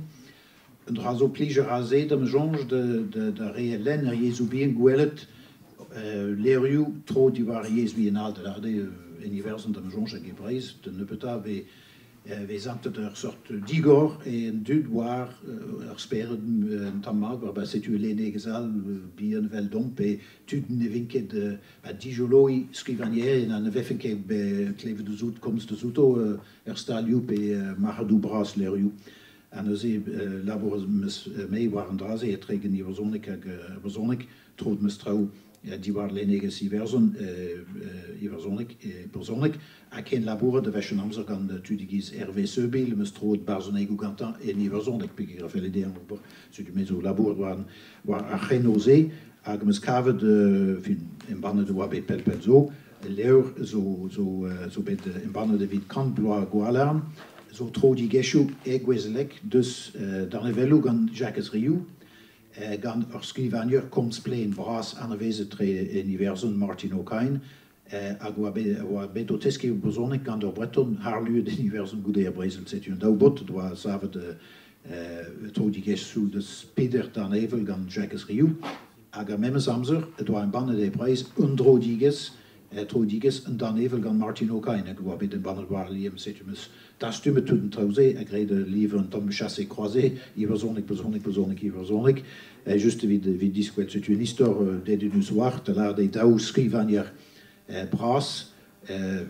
Un dra zo plij a ra se da'm soñj da re a lenn ar yezhoù bihan gwelet levrioù tro diwar yezh bihan all da lâret eo en Iwerzhon da'm soñj hag e Breizh da nebeutañ vez santet ur seurt digor e an dud war ur spered un tamm mat war ba setu lennegezh all bihan eveldomp pe tud ne vint ket ba dijoloiñ skrivagnerien ha ne vefen ket klevet deus out komz deus outo er stalioù pe marc'hadoù bras levrioù. Ha neuze labour 'm eus me war an dra-se etre gant iwerzhoneg hag brezhoneg troet 'm eus traoù diwar lennegezh Iwerzhon, iwerzhoneg, brezhoneg, ha ken labourat a wech an amzer gant tud e-giz Hervé Seubil, 'm eus troet barzhonegoù gantañ en iwerzhoneg, peogwir a felle dezhañ ober. Setu me zo labourat war ar c'hreno-se, hag 'm eus kavet, fin, embannet e oa bet pell-pell zo, ul levr zo bet embannet evit kant bloaz Gwalarn, zo troidigezhioù e gouezeleg deus danevelloù gant Jakez Riou, gant ur skrivagner komz-plaen bras anavezet-tre en Iwerzhon, Martin O'Kine, hag oa bet o teskiñ brezhoneg gant ur Breton harluet en Iwerzhon goude ar brezel. Setu an daou baotr doa savet Troidigezhioù deus peder danevell gant Jakez Riou, hag ar memes amzer e doa embannet e Breizh un droidigezh, troidigezh un danevell gant Máirtín Ó Cadhain hag a oa bet embannet war Al Liamm. Setu 'm eus dastumet tout an traoù-se ha graet ul livr un tamm chassé-croisé, iwerzhoneg, brezhoneg, brezhoneg, iwerzhoneg, just evit evit diskwel setu un istor dedennus a-walc'h da lâret eo daou skrivagner bras,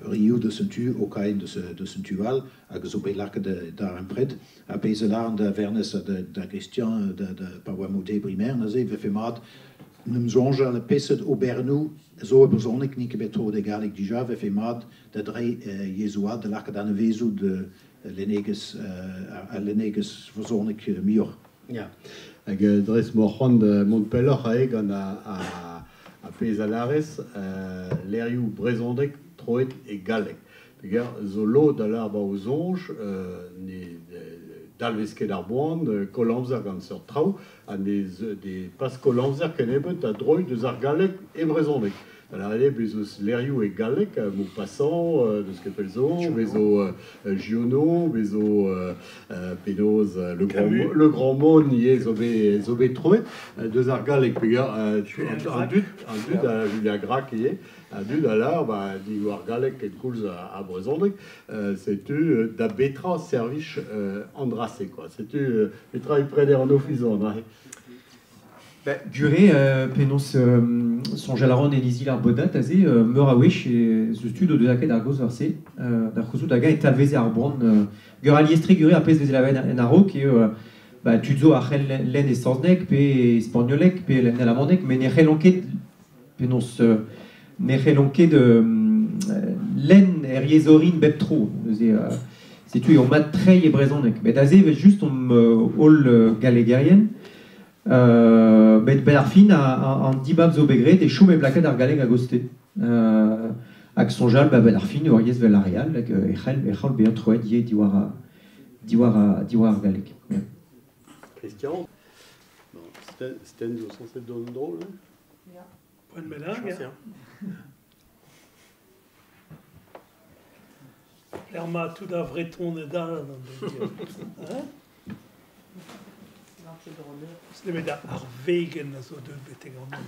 Riou deus un tu, Ó Cadhain deus un tu all, hag a zo bet lakaet da darempred. Ar pezh a lâran da Vernez ha da Gristian pa oamp o debriñ merenn neuze, e vefe mat en em soñjal e peseurt oberennoù zo e brezhoneg, n'int ket bet troet e galleg dija, e vefe mat da dreiñ yezhoù all, da lakaat anavezout lennegezh al lennegezh vrezhonek muioc'h. Ya, hag dres m'oc'h c'hoant mont pelloc'h aze gant ar pezh a lârez, levrioù brezhonek troet e galleg. Peogwir zo lod a lâr 'ba o soñj ne dalvez ket ar boan koll amzer gant seurt traoù ha ne pas koll amzer kennebeut da droiñ deus ar galleg e brezhoneg. Da lâret eo bez' eus levrioù e galleg, Maupassant, n'eus ket pell zo, bez zo Giono, bez zo penaos Le Grand, Le Grand Meaulnes ivez zo bet troet deus ar galleg peogwir an dud, an dud a Julien Gracq ivez, an dud a lâr ba diwar galleg kenkoulz ha brezhoneg, setu da betra servij an dra-se quoi. Setu petra eo preder an ofis an aze. Ba, gure, penaos soñjal a ran en izili ar bodad aze, meur a wech ez eus tud o deus lakaet ar gaoz war-se, da c'houzout hag-eñ e talveze ar boan. Geur alies-tre gure ar pezh veze lavaret en a-raok eo ba, tud zo a c'hell lenn e saozneg pe e spagnoleg pe lenn alamaneg, met ne c'hellont ket penaos ne c'hellont ket lenn er yezh orin bep tro. Neuze setu eo mat treiñ e brezhoneg. Met aze evel-just omp holl gallegerien. Met benn ar fin an dibab zo bet graet e chom hep lakaat ar galleg a-gostez. Hag soñjal ba benn ar fin ur yezh 'vel ar re all hag e c'hell e c'hall bezañ troet ivez diwar diwar diwar ar galleg. Christian Bon, Sten zo sañset dont en-dro, hein? Ya. Poent bennak, ya. Lec'h ma tout ar Vretoned all an den. Nemet ar vegenn a zo deuet betek amañ.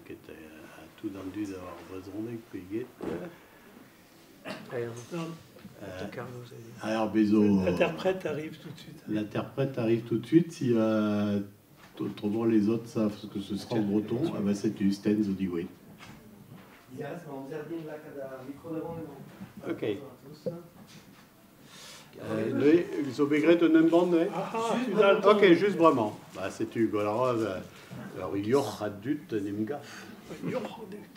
Ket tout an dud a oar brezhoneg pe get. Alors, bezo... L'interprète arrive tout de suite. L'interprète arrive tout de suite. Si autrement les autres savent ce que ce sera en breton, ah bah c'est Sten zo digouezhet. Ok. Neuze zo bet graet un embann neuze? Ok, just bremañ. Ba setu gwell a ra ur yoc'h a dud en em gav. Ur yoc'h a dud.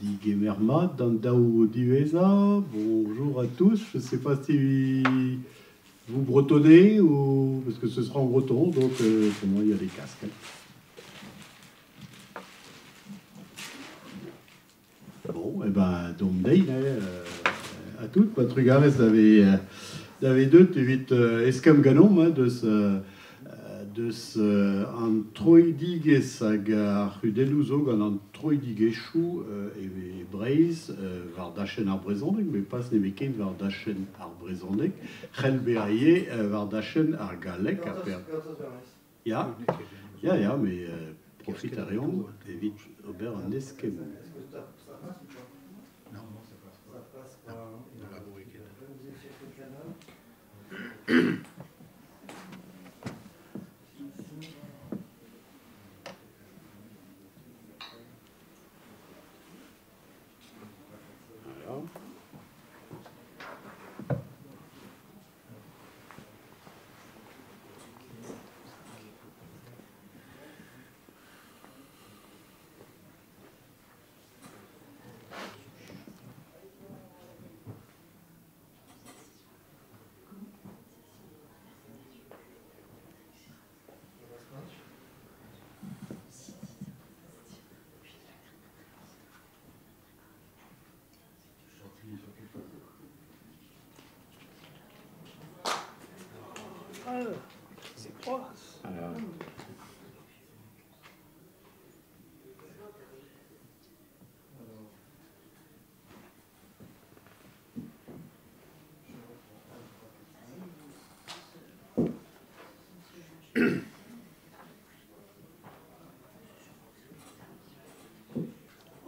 Digemer mat d'an daou diwezhañ. Bonjour à tous. Je ne sais pas si vous bretonnez ou parce que ce sera en breton, donc comment il y a des casques. Bon, et eh ben, domp dezhi, à toutes. Pa trugarez da ve deut evit eskemm ganeomp hein, deus deus an troidigezh hag ar c'hudennoù zo gant an troidigezhioù e Breizh war dachenn ar brezhoneg, met pas nemetken war dachenn ar brezhoneg, c'hell bezañ ivez war dachenn ar galleg. Ya, ya, ya, met profit a reomp evit ober an eskemm. C'hoazh.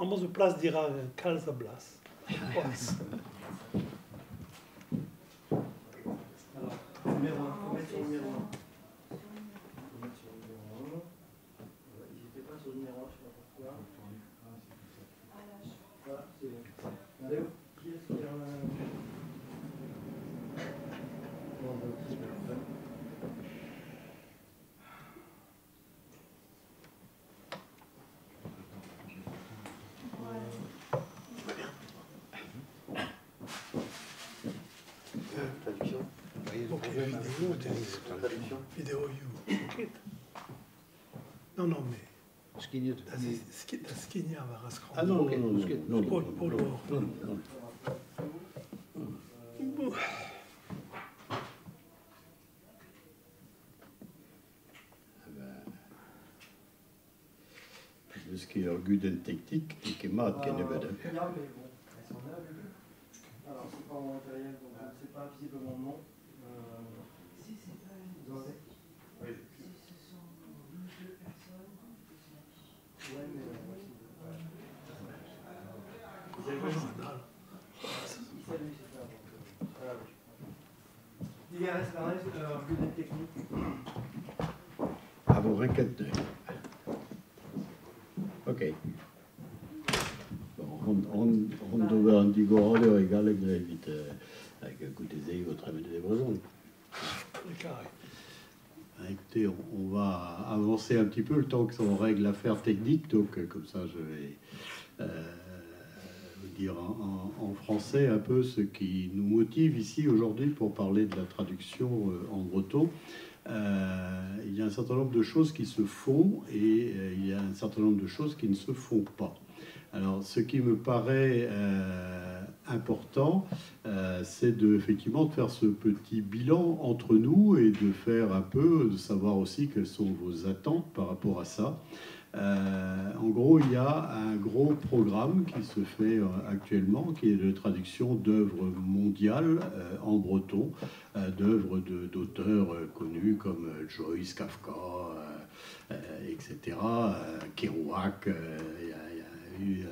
Amañ zo plas dirak kalz a blas. C'hoazh. Alors, numéro 1, faut mettre sur le numéro 1. Faut mettre sur le numéro 1. Ils n'étaient pas sur le numéro 1, je sais pas pourquoi. Voilà, c'est bon. Allez, qui est-ce qui a un... Non, bah, ok, ouais. Traduction. Ok, vidéo, Traduction. Vidéo, you. Ok. Non, non, mais Skignet. da da skignañ war ar skramm. Ah non, Ok, non, non, ok. non, non, Paul, non, Paul non, Ward. non, non. Bon. Eus ket ur gudenn teknik, n'eo ket mat kennebeut, hein. Ya, mais bon, elles sont là, vu. Alors, c'est pas en matériel, donc je ne sais pas, visiblement non. Si c'est pas Vous en avez ? Oui. Si ce sont nous deux personnes, c'est Ouais, mais ouais, c'est deux. Ouais. Vous avez vu ? Il s'allume, c'est ça. Donc, voilà, oui. Digarez, Barnès, gudenn technique. Ah bon, requête. Ok. Bon, on d'ober an digoradur e galleg dre evit, hag goude-se vo tremen e brezhoneg. Carré. Ah, écoutez, on va avancer un petit peu le temps que ça règle l'affaire technique, donc comme ça je vais vous dire en français un peu ce qui nous motive ici aujourd'hui pour parler de la traduction en breton. Il y a un certain nombre de choses qui se font et il y a un certain nombre de choses qui ne se font pas. Alors, ce qui me paraît important, c'est effectivement de faire ce petit bilan entre nous et de faire un peu, de savoir aussi quelles sont vos attentes par rapport à ça. En gros, il y a un gros programme qui se fait actuellement, qui est de traduction d'œuvres mondiales en breton, d'œuvres d'auteurs connus comme Joyce, Kafka, et cetera, Kerouac. Il y a eu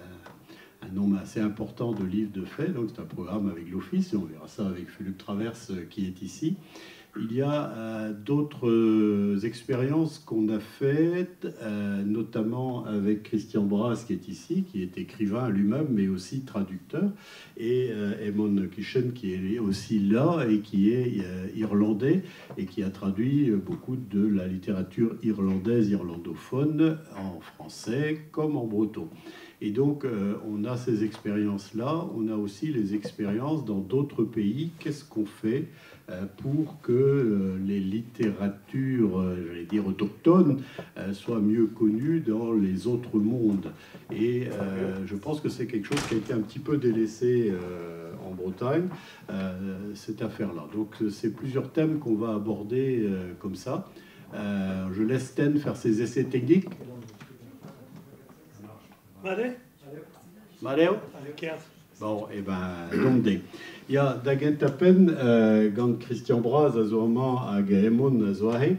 un nombre assez important de livres de faits, donc c'est un programme avec l'Office, et on verra ça avec Fulup Traverse qui est ici. Il y a d'autres expériences qu'on a faites, notamment avec Christian Bras qui est ici, qui est écrivain lui-même, mais aussi traducteur, et Eamon Kishen qui est aussi là et qui est irlandais et qui a traduit beaucoup de la littérature irlandaise, irlandophone, en français comme en breton. Et donc, on a ces expériences-là, on a aussi les expériences dans d'autres pays. Qu'est-ce qu'on fait pour que les littératures, j'allais dire autochtones, soient mieux connues dans les autres mondes? Et je pense que c'est quelque chose qui a été un petit peu délaissé en Bretagne, cette affaire-là. Donc, c'est plusieurs thèmes qu'on va aborder comme ça. Je laisse Sten faire ses essais techniques. Allez. Mario. Allez, Kerz. Bon, et ben, donc, des. Il y a da gentapen, gant Christian Braz a zo amañ hag Eamon a zo aze,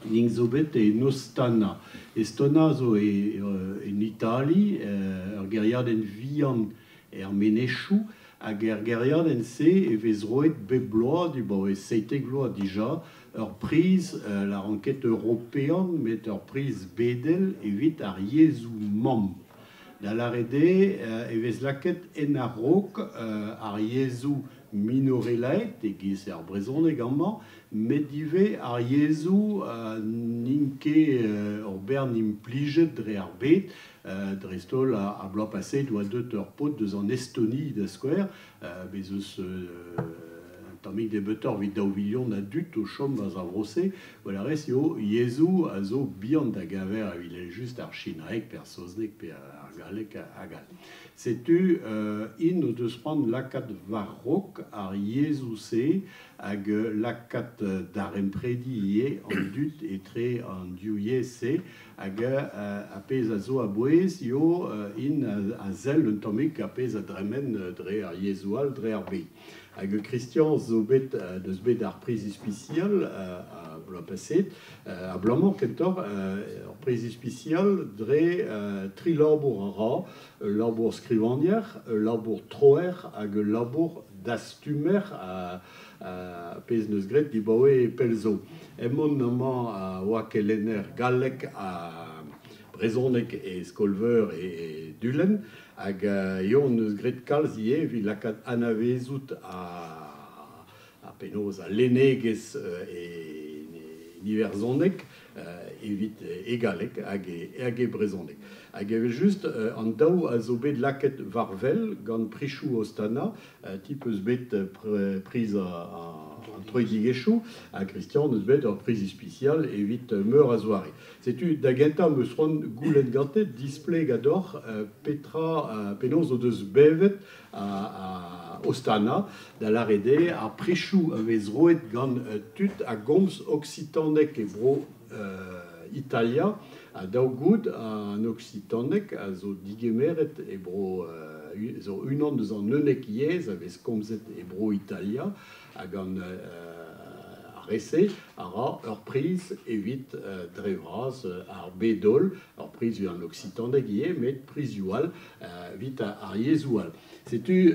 ning zo bet e Ostana. Estona zo en Itali, ur geriadenn vihan er Menechou, hag er geriadenn se e vez roet bep bloaz, du bo e seitek bloaz dija, ur priz, la ranket european, met ur priz bedel evit ar yezhoù mamm. Da lâret eo, e vez lakaet en a-raok, ar yezhoù minorelaet, e-giz ar brezhoneg amañ, met ivez ar yezhoù, n'int ket, ur bern implijet dre ar bed, dreist-holl a bloaz paset oa deut ur paotr deus an Estonie da skouer, bez eus un tammig nebeutoc'h evit 2 vilion a dud o chom 'barzh ar vro-se, gwell a rez eo yezhoù a zo bihan da geñver evel-just ar sinaeg pe ar saozneg pe ar galleg hag all. Setu int o deus c'hoant lakaat war-raok ar yezhoù-se hag lakaat daremprediñ ivez an dud etre an div yezh-se hag ar pezh a zo a-bouez eo int a sell un tammig ar pezh a dremen dre ar yezhoù all dre ar bed. Hag Christian zo bet deus bet ar priz ispisial ar bloaz paset, ar bloaz-mañ kentoc'h, ur priz ispisial dre tri labour a ra, ul labour skrivagner, ul labour troer hag ul labour dastumer a pezh neus graet dibaoe pell zo. Emaon amañ a oa kelenner galleg ha brezhoneg e skol-veur e Dulenn hag eo hon eus graet kalz ivez evit lakaat anavezout ar penaos al lennegezh e iwerzhoneg evit e galleg hag e brezhoneg. Hag evel-just an daou a zo bet lakaet war wel gant prichoù Ostana, ti peus bet priz an troidigezhioù, ha Christian eus bet ur priz ispisial evit meur a zoare. Setu da gentañ 'm eus c'hoant goulenn gante displegañ deoc'h petra penaos o deus bevet a Ostana, da lâret eo ar prichoù a vez roet gant tud a gomz oksitaneg e bro Italia, ha daou goud an oksitaneg a zo digemeret e bro zo unan deus an 11 yezh a vez komzet e bro Italia, hag an ar re-se a ra ur priz evit dre vras ar bed-holl, ur priz evit an oksitaneg ivez, met prizioù all evit ar yezhoù all. Setu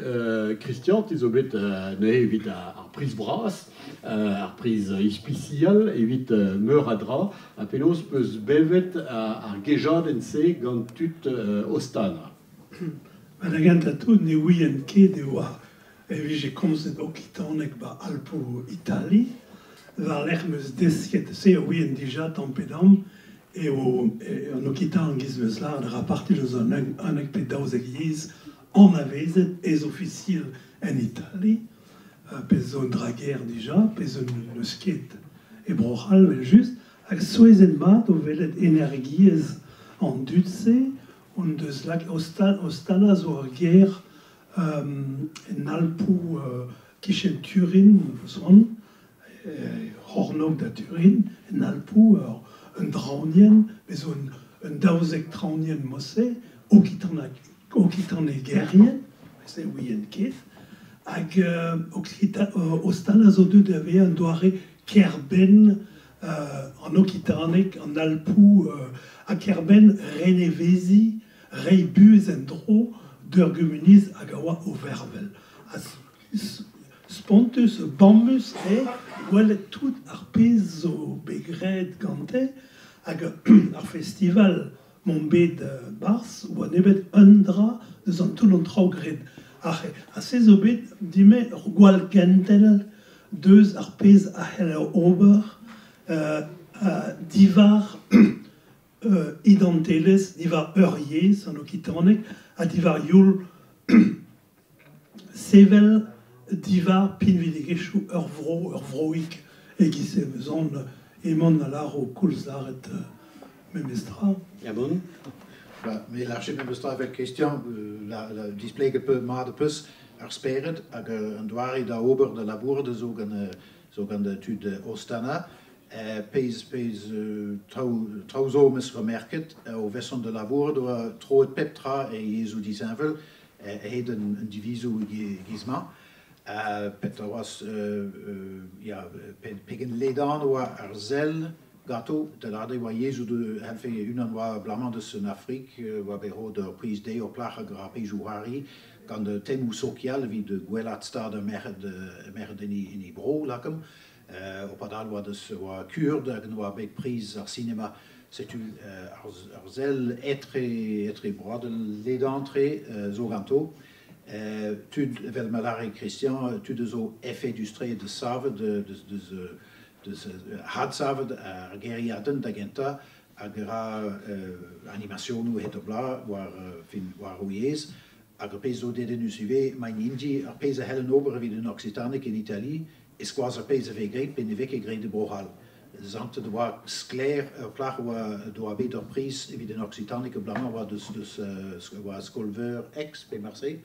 Christian, te zo bet neuze evit ar priz bras, ar priz ispisial evit meur a dra, ha penaos peus bevet ar gejadenn-se gant tud Ostana. Ba da gentañ tout ne ouien ket e oa e vije komzet okitaneg ba Alpoù Itali. War-lerc'h 'm eus desket se a ouien dija tamm pe damm eo an okitan giz 'm eus lâret a ra parti eus an 11 pe 12 yezh anavezet ez-ofisiel en Itali, pezh zo un dra gaer dija, pezh n'eus ket e Bro-C'hall evel-just, hag souezhet-mat o welet energiezh an dud-se hon deus lakaet Ostana zo ur gêr en Alpoù kichen Turin, son, c'hornôg da Turin, en Alpoù, un draoñienn, bez zo un 12 traoñienn mod-se, okitanegerien, se ouien ket, hag Ostana zo deuet da vezañ un doare kêr-benn an okitaneg, an Alpoù, ha kêr-benn reneveziñ, reiñ buhez en-dro d'ur gumuniezh hag a oa o vervel. Ha spontus, bamus eo gwelet tout ar pezh zo bet graet gante, hag ar festival m'omp bet 'barzh oa nemet un dra eus an toull an traoù graet. Ha se zo bet din-me ur gwall gentel deus ar pezh a c'heller ober diwar identelezh, diwar ur yezh, an okitaneg, ha diwar youl sevel diwar pinvidigezhioù ur vro, ur vroig e-giz-se 'm eus aon emañ a lâro koulz lâret memestra. Ya bon? Ba, me lârje memestra evel Christian, la, displeget peu mat peus ar spered hag an doare da ober da labourat zo gant zo gant tud Ostana. Pezh traoù zo 'm eus remerket o vezañ da labourat oa troet pep tra e yezhoù disheñvel a-hed an divizoù giz-mañ. Petra oas ya, pegen ledan oa ar sell ganto, da lâret eo oa yezhoù de c'hellfe unan oa abalamour deus an Afrik, oa bet roet ur priz dezhe ur plac'h hag ar prizioù c'hoari gant temoù sokial evit gwellaat stad ar merc'hed en he bro, lakaomp. O padal oa deus oa kurd hag oa bet priz ar sinema. Setu ar sell etre broadel ledan-tre zo ganto. Tud, evel ma lâre Christian, tud zo efedus-tre deus savet, deus hadsavet ar gêriadenn da gentañ hag a ra animasionoù het o bloaz war, fin, war o yezh. Hag ar pezh zo dedennus ivez, maint int-i ar pezh a c'hellent ober evit an oksitanek en Itali, e skoaz ar pezh a vez graet pe ne vez ket graet e Bro-C'hall. Santet e oa sklaer ur plac'h oa doa bet ur priz evit an oksitanek abalamour oa deus deus oa skol-veur Aix pe Marseille.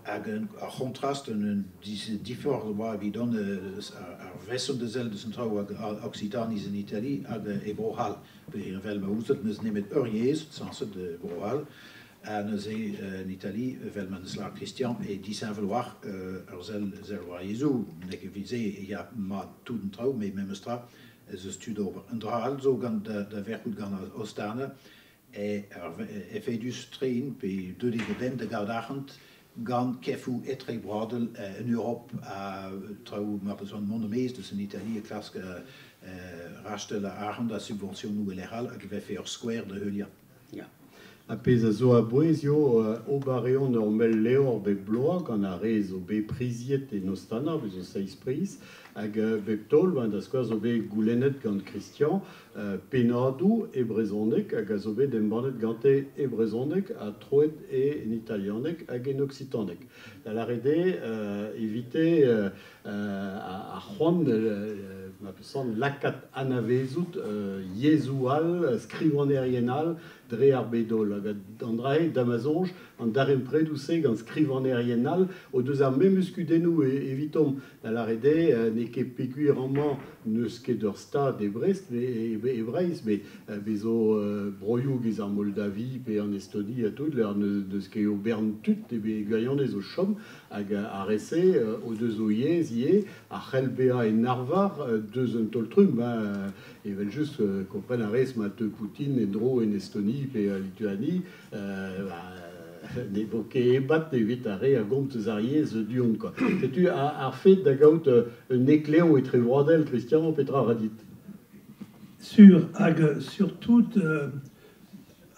Hag ar c'hontrast, un diforc'h oa evidon ar veson da sell deus an traoù hag Occitaniz en Itali hag e Bro-C'hall. Pe evel ma ouzot n'eus nemet ur yezh, sañset, e Bro-C'hall, ha neuze en Itali, evel ma neus lâret Christian, e disheñvel war ur sell sell war yezhoù. N'eo ket evit se e ya mat tout an traoù, met memes tra ez eus tu d'ober. Un dra all zo gant da verkout gant Ostana, eo efedus-tre int pe deuet eo da benn da gaout arc'hant gant kefoù etrebroadel en Europ ha traoù mar peus c'hoant mont e-maez deus an Itali e klask rastel arc'hant ha subventionoù e lec'h all hag e vefe ur skouer da heuliañ. Ya. Ar pezh a zo a-bouez eo ober a reont ur mell levr bep bloaz gant ar re zo bet priziet en Ostana, bez zo seizh priz, hag bep taol, da skouer, zo bet goulennet gant Christian pennadoù e brezhoneg hag a zo bet embannet gante e brezhoneg ha troet en italianeg hag en oksitaneg. Da lâret eo evite ar c'hoant ma peus lakaat anavezout yezhoù all, skrivagnerien all dre ar bed-holl. Hag an dra-se, da ma soñj, an darempredoù-se gant skrivagnerien all o deus ar memes kudennoù evitomp. Da lâret eo, n'eo ket peogwir amañ n'eus ket ur stad e Brest, e Breizh, met bez zo broioù giz ar Moldavi pe an Estoni ha tout, lec'h n'eus ket o bern tud e gwirionez o chom, hag ar re-se o deus o yezh ivez a c'hell bezañ en arvar deus un taol-trumm. Evel-just, kompren a rez ma teu Poutine en-dro en Estonie pe Lituanie, ne vo ket ebat evit ar re a gomz eus ar yezh du-hont, quoi. Setu ar fed da gaout un heklev etrevroadel, Christian, petra a ra dit? Sur, hag surtout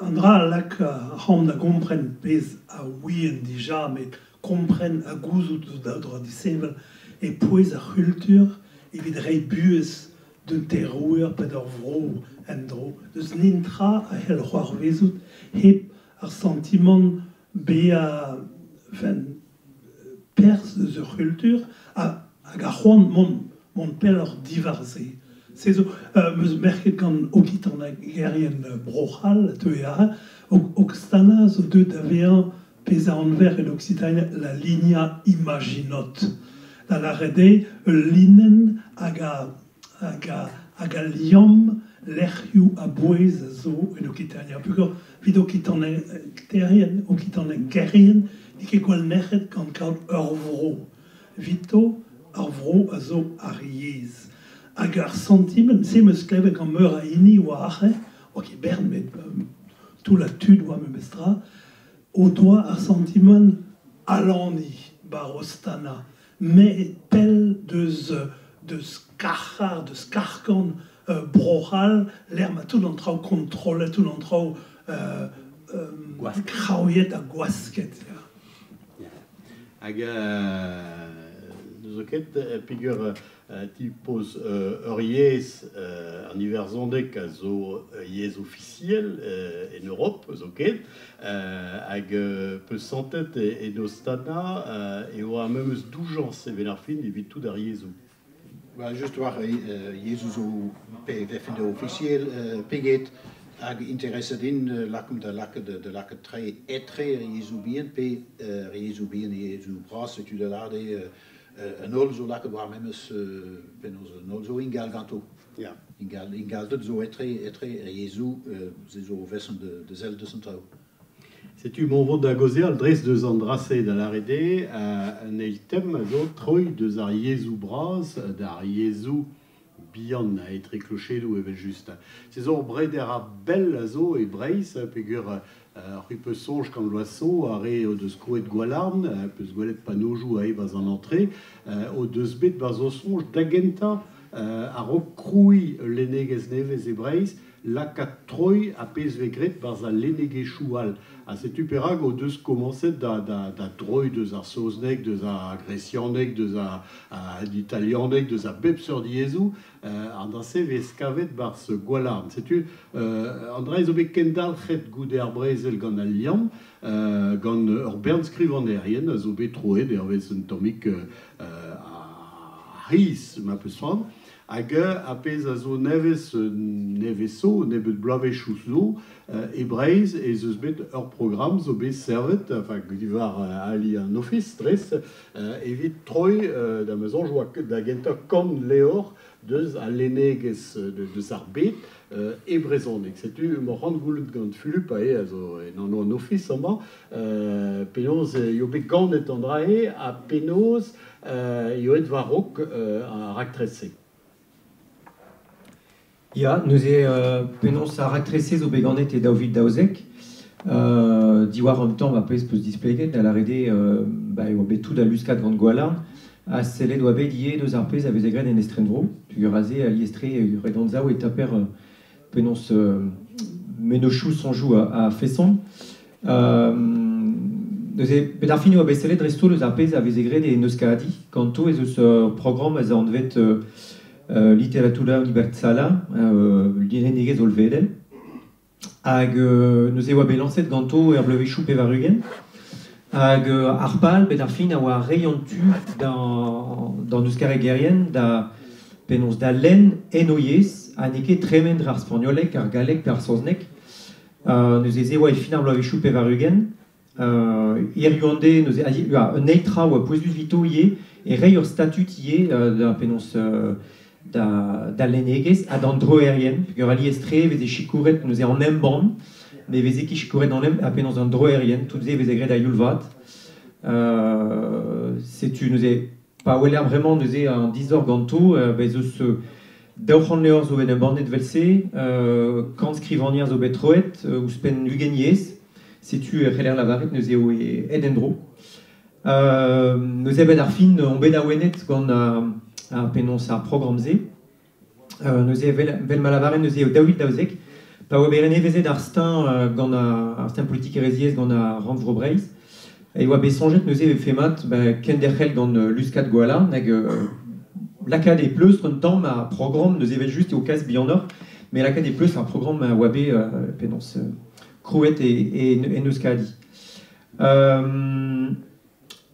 an dra a lak ac'hanomp da gompren pezh a ouien dija, met kompren ha gouzout zo daou dra disheñvel e pouez ar c'hultur evit reiñ buhez d'un terouer pe d'ur vro en-dro. N'eus netra a c'hell c'hoarvezout hep ar santimant bezañ perzh eus ur c'hultur hag ar c'hoant mont pelloc'h diwar-se. Se zo, 'm eus merket gant okitanegerien Bro-C'hall, teue aze, Occitana zo deuet da vezañ pezh a anver en Occitania la linea imaginot. Da lâret eo ul linenn hag a liamm lec'hioù a-bouez a zo en Okitania. Peogwir evit okitanegerien, okitanegerien n'eo ket gwall nec'het gant kaout ur vro. Evito, ar vro a zo ar yezh. Hag ar santimant, se 'm eus klevet gant meur a hini oa aze, oa ket bern met toullad tud oa memestra, o doa ar santimant alaniñ 'ba Ostana, met pell deus deus karc'har, deus karkan Bro-C'hall, lec'h ma tout an traoù kontrollet, tout an traoù kraouiet ha gwasket. Ya. Hag n'eus ket peogwir ti poz ur yezh, an iwerzhoneg a zo yezh ofisiel en Europ zoken, hag peus santet en Ostana e oa ar memes doujañs evel ar fin evit tout ar yezhoù. Well, just war yezhoù zo pe vefen ofisiel pe get hag intereset in lakomp da lakaat da lakaat tre etre ar yezhoù bihan pe ar yezhoù bihan yezhoù bras setu da lâret eo an holl zo lakaet war memes penaos an holl zo ingal ganto. Ya. Ingal, ingalded zo etre etre ar yezhoù se zo o vezañ da sell deus an traoù. Setu mont vont da gaozeal dres deus an dra-se da lâret eo an eil tem a zo troiñ deus ar yezhoù bras d'ar yezhoù bihan etre klochedoù evel-just. Se zo ur breder a-bell a zo e Breizh peogwir c'hwi peus soñj gant Loiseau ar re o deus krouet Gwalarn, peus gwelet panojoù aze 'barzh an antre, o deus bet 'barzh o soñj da gentañ A-raok krouiñ ul lennegezh nevez e Breizh, lakaat troiñ ar pezh 'vez graet 'barzh al lennegezhioù all. Ha setu perak o deus komañset da droiñ deus ar saozneg, deus ar gresianeg, deus an italianeg, deus a bep seurt yezhoù. An dra-se 'vez kavet 'barzh Gwalarn. Setu an dra-se zo bet kendalc'het goude ar brezel gant Al Liamm, gant ur bern skrivagnerien a zo bet troet hervez un tammig ar c'hiz, ma 'peus c'hoant. Hag ar pezh a zo nevez nevez zo, nebeut bloavezhioù zo, e Breizh ez eus bet ur programm zo bet servet, enfin diwar ali an Ofis dres, evit troiñ da ma soñj oa da gentañ kant levr deus al lennegezh deus ar bed e brezhoneg. Setu emañ c'hoant goulenn gant Fulup aze a zo en anv an Ofis amañ penaos eo bet ganet an dra-se ha penaos eo aet war-raok ar raktres-se. Ya, neuze penaos ar raktres-se zo bet ganet e 2012, diwar an tamm ar pezh peus displeget, da lâret eo ba e oa bet tout al luskad gant Gwalarn, ha sellet oa bet ivez deus ar pezh a veze graet en estrenvro, peogwir aze alies-tre ret anzav e taper penaos mennozhioù soñjoù a-feson. Neuze, bet ar fin e oa bet sellet dreist-holl eus ar pezh a veze graet e Euskadi, ganto ez eus ur programm ez anvet Literatura unibertsala, lennegezh hollvedel. Hag neuze e oa bet lañset ganto er bloavezhioù 80. Hag ar pal, bet ar fin, a oa reiñ an tu d'an euskaregerien da penaos da lenn en o yezh, ha n'eo ket tremen dre ar spagnoleg, ar galleg pe ar saozneg. Neuze se oa e fin ar bloavezhioù 80. Hiziv an deiz neuze un eil tra a oa pouezus evito ivez e reiñ ur statud ivez da penaos da lennegezh ha d'an droerien peogwir alies-tre e veze sikouret neuze an embann ne veze ket sikouret an ha penaos an droerien tout se e veze graet a-youl vat. Setu neuze pa weler bremañ neuze an disoc'h ganto bez eus 200 levr zo bet embannet evel-se, 100 skrivagner zo bet troet, ouzhpenn 20 yezh. Setu e c'heller lavaret neuze eo aet en-dro. Neuze bet ar fin on bet awenet gant ar penaos ar programm-se. Neuze vel ma lavaren neuze eo 2012, pa oa bet renevezet ar steuñv gant ar steuñv politikerezhiezh gant ar Rannvro Breizh, e oa bet soñjet neuze e vefe mat kenderc'hel gant luskad Gwalarn hag lakaat e pleustr un tamm ar programm neuze evel-just eo kalz bihanoc'h, met lakaat e pleustr ar programm a oa bet penaos krouet en Euskadi.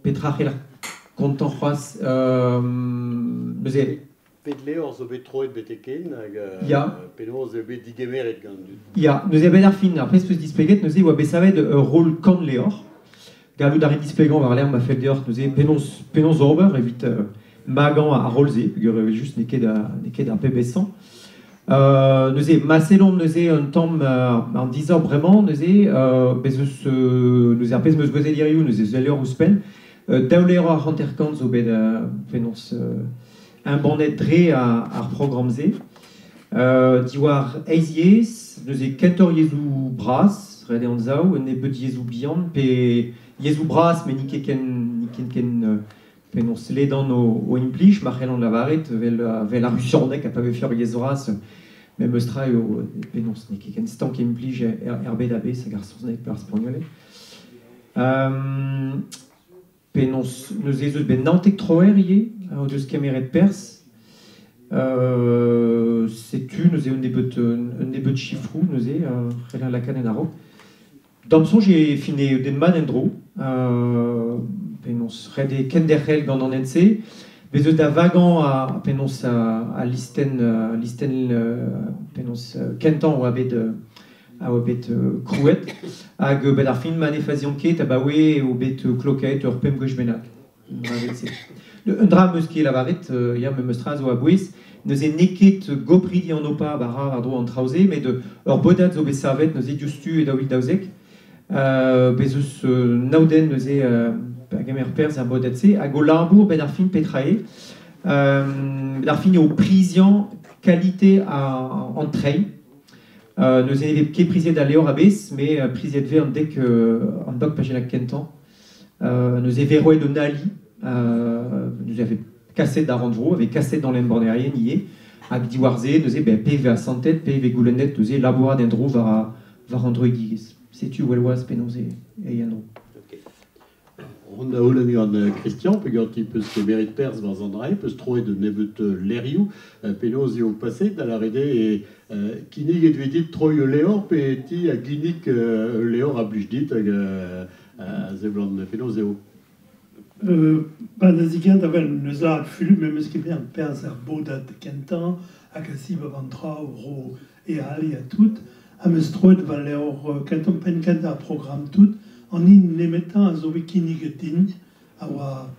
Petra c'heller kontañ c'hoazh neuze? Pet levr zo bet troet betek-hen hag penaos eo bet digemeret gant an dud? Ya, neuze a-benn ar fin, ar pezh 'peus displeget neuze e oa bet savet ur roll kant levr. Gallout a rit displegañ war-lerc'h ma fell deoc'h neuze penaos ober evit magañ ar roll-se, peogwir evel-just n'eo ket ar pep aesañ. Neuze, ma sellomp neuze un tamm an disoc'h bremañ neuze, bez eus neuze ar pezh 'm eus gouezet hiziv neuze eus ul levr ouzhpenn. Daou levr ha 50 zo bet penaos embannet dre ar programm-se. Diwar eizh yezh, neuze kentoc'h yezhoù bras, ret eo anzav, un nebeud yezhoù bihan, pe yezhoù bras met n'int ket ken penaos ledan o implij, ma c'hellan lavaret, vel ar rusianeg ha pa vefe ur yezh vras, memes tra eo penaos n'eo ket ken stank implij er bed a-bezh hag ar saozneg pe ar spagnoleg. Penaos neuze ez eus bet 19 troer ivez o deus kemeret perzh. Setu neuze un nebeud sifroù neuze c'heller lakaat en a-raok. D'am soñj e fin eo den mat en-dro. Penaos ret eo kenderc'hel gant an hent-se. Bez eus da vagañ a penaos al listenn penaos kentañ oa bet a oa bet krouet. Hag bet ar fin ma ne faziomp ket abaoe eo bet klokaet ur pemp gwech bennak. Un dra 'm eus ket lavaret, ya memes tra zo a-bouez. Neuze n'eo ket gopridi an OPAB a ra war-dro an traoù-se, met ur bodad zo bet savet neuze diouzhtu e 2012. Bez eus nav den neuze a gemer perzh er bodad-se hag o labour benn ar fin petra eo. Benn ar fin eo priziañ kalite an treiñ. Neuze ne vez ket priziet al levr a-bezh, met priziet 'vez an dek an dok pajennad kentañ. Neuze e vez roet un ali, neuze a vez Kaset d'ar rannvro, a vez kaset d'an embannerien ivez, hag diwar-se neuze ben, pe vez asantet, pe vez goulennet neuze labourat en-dro war, war an droidigezh. Setu well-wazh penaos e en-dro. On da houlenn gant Christian, peogwir peus kemeret perzh war an dra, peus troet un nebeut levrioù, penaos eo paset, da lâret eo kinniget vez dit troiñ ul levr, pe ti a ginnig ul levr a blij dit hag a seblant penaos eo? Ba da zigent avel neus lâret Fulup, me 'meus kemeret perzh er bodad kentañ hag a zibab an traoù ro e ali ha tout, ha 'meus troet va levr kentañ penn kentañ ar programm tout. An hini nemetañ a zo bet kinniget din a oa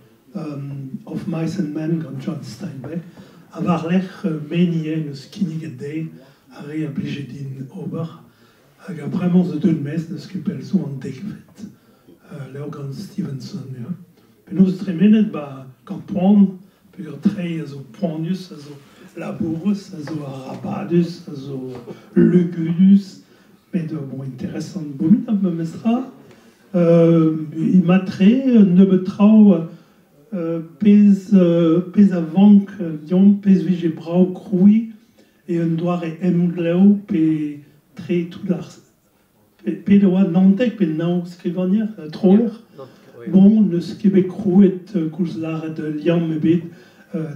Of Mice and Men gant John Steinbeck, ha war-lerc'h me neus kinniget dezhe ar re a blije din ober. Hag a bremañ zo deuet maez n'eus ket pell zo an dekvet levr gant Stevenson. Ya. Penaos tremenet ba gant poan, peogwir treiñ a zo poanius, a zo labourus, a zo arabadus, a zo lugudus, met bon, interesant bominabl memestra. Mat-tre, un nebeud traoù pezh, pezh a vank deomp, pezh vije brav krouiñ e un doare emglev pe tre tout ar pe da oa 19 pe nav skrivagner, troer. Bon, n'eus ket bet krouet koulz lâret liamm ebet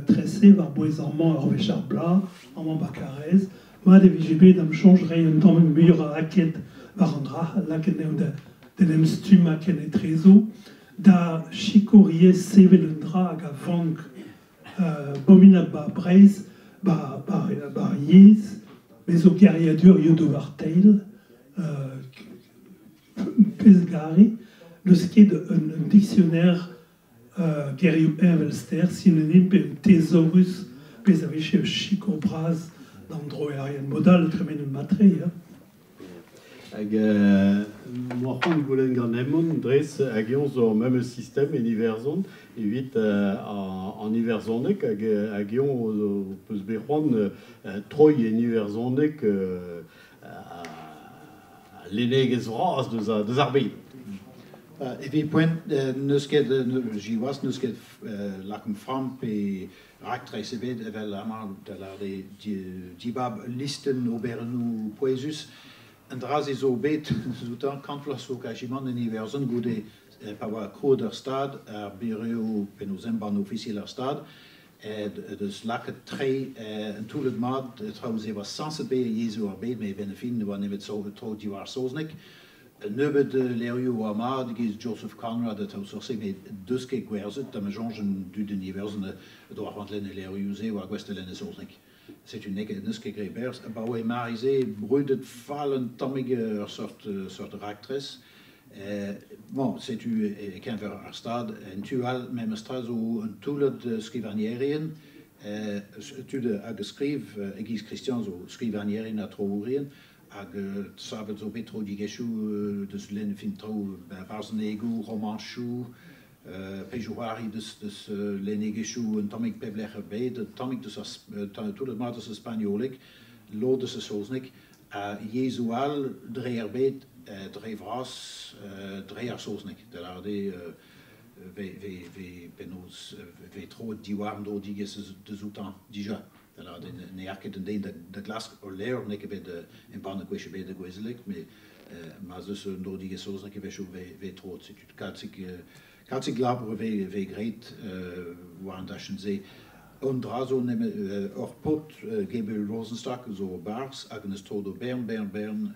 trese war-bouez amañ ur wech ar bloaz, amañ ba Karaez. Mat e vije bet da'm soñj reiñ un tammig muioc'h a aked war an dra, lakaet anezho da d'en em stummañ kenetrezo, da sikour ivez sevel un dra hag a vank bominabl ba Breizh, ba, ba, ba ar yezh, me zo geriadur ioù war teil, pezh gare, n'eus ket un dictionnaire gerioù heñvelster, synonym pe un thesaurus, pezh a vije ur sikour bras d'an droerien mod all tremenet matre, ya. Hag m'oa c'hoant goulenn gant Hemon dres hag eñ zo ar memes sistem en Iwerzhon evit an iwerzhoneg hag hag eñ peus bet c'hoant troiñ en iwerzhoneg al lennegezh vras deus deus ar bed. Evit poent n'eus ket siwazh n'eus ket lakaomp framm pe raktres ebet evel amañ da lâret eo dibab listenn oberennoù pouezus. An dra-se zo bet zoutañ kant vloaz zo kazimant en Iwerzhon goude pa oa krouet ar Stad, ar burev penaos embann ofisiel ar Stad, deus lakaet treiñ un toullad mat traoù-se oa sañset bezañ yezhoù ar bed, met a-benn ar fin ne oa nemet tro diwar ar saozneg. Un nebeud levrioù oa mat e-giz Joseph Conrad ha traoù seurt-se, met deus ket gwerzhet, da ma soñj an dud en Iwerzhon doa c'hoant lenn e levrioù-se oa gouest da lenn e saozneg. Setu n'eus ket graet berzh. Abaoe mare-se, brudet fall un tammig ur seurt, seurt raktres. Bon, setu e-keñver ar Stad, en tu all memes tra zo un toullad skrivagnerien, tud hag a skriv e-giz Christian zo skrivagnerien ha troourien, hag savet zo bet troidigezhioù deus lenn fin traoù barzhonegoù, romanchoù, pezhioù-c'hoari deus, deus lennegezhioù un tammig pep lec'h er bed, un tammig deus ar toullad mat deus ar spagnoleg, lod deus ar saozneg, ha yezhoù all dre ar bed, dre vras, dre ar saozneg. Da lâret eo ve, ve, ve penaos ve troet diwar an droidigezh deus outañ dija. Da lâret eo ne ar ket un den da, da glask ul levr, n'eo ket bet embannet gwech ebet e gouezeleg, met ma 'z eus un droidigezh saoznek a-wechoù ve troet. Setu kalzik, kalzik labour e vez graet war an dachenn-se. Un dra zo nemet ur paotr, Gabriel Rosenstock, zo barzh hag en deus troet o bern, bern, bern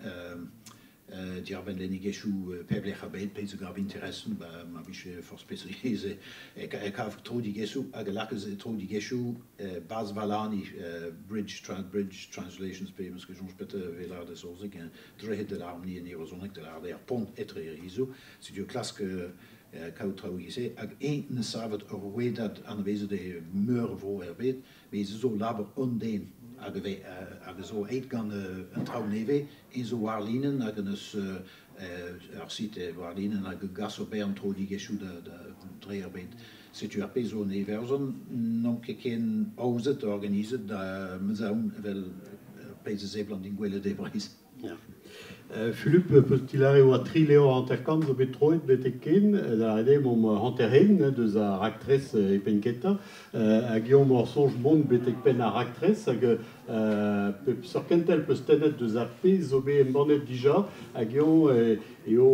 diàr-benn lennegezhioù pep lec'h ar bed, pezh a gav interesant, ba ma vije forzh peseurt yezh e kav troidigezhioù hag a lakaas troidigezhioù Baz Valani, Bridge, Bridge Translations, pe 'meus ket soñj petra e vez lâret e saozneg, droidigezh da armni en iwerzhoneg da lâret eo ar pont etre ar yezhoù. Setu klask kaout traoù e-giz-se. Hag eñ 'neus savet ur rouedad anavezet e meur a vro er bed, met se zo labour un den hag a vez hag a zo aet gant an traoù nevez. Eñ zo war-linenn hag en deus ur site war-linenn hag a gas ober an troidigezhioù da dre ar bed. Setu ar pezh zo en Iwerzhon, n'omp ket ken aozet, organizet da ma 'z aon evel ar pezh a seblant din gwelet e Breizh. Ya. Fulup, peus tilare oa tri levr 50 zo bet troet betek ken, da ret eo momp hanter-hen deus ar raktres e penn kentañ, hag eo mor soñj mont betek penn ar raktres, hag pep seurt kentel peus tennet deus ar pezh zo bet embannet dija, hag eo eo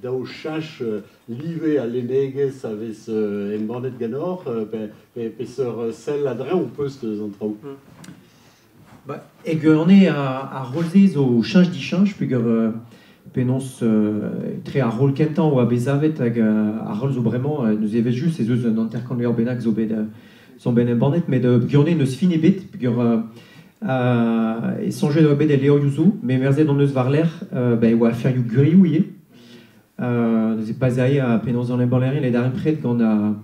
daou cheñch live al lennegezh a vez embannet ganeoc'h, pe peseurt sell a-dreñv peus deus an traoù. Ba, e gwirionez ar roll-se zo cheñch-dicheñch peogwir penaos etre ar roll kentañ oa bet savet hag ar roll zo bremañ neuze evel-just ez eus un 50 levr bennak zo bet zo bet embannet met gwirionez n'eus fin ebet peogwir e soñjet oa bet el levrioù zo met merzet hon eus war-lerc'h ba e oa aferioù gwirioù ivez. Neuze pa'z ae penaos an embannerien e darempred gant ar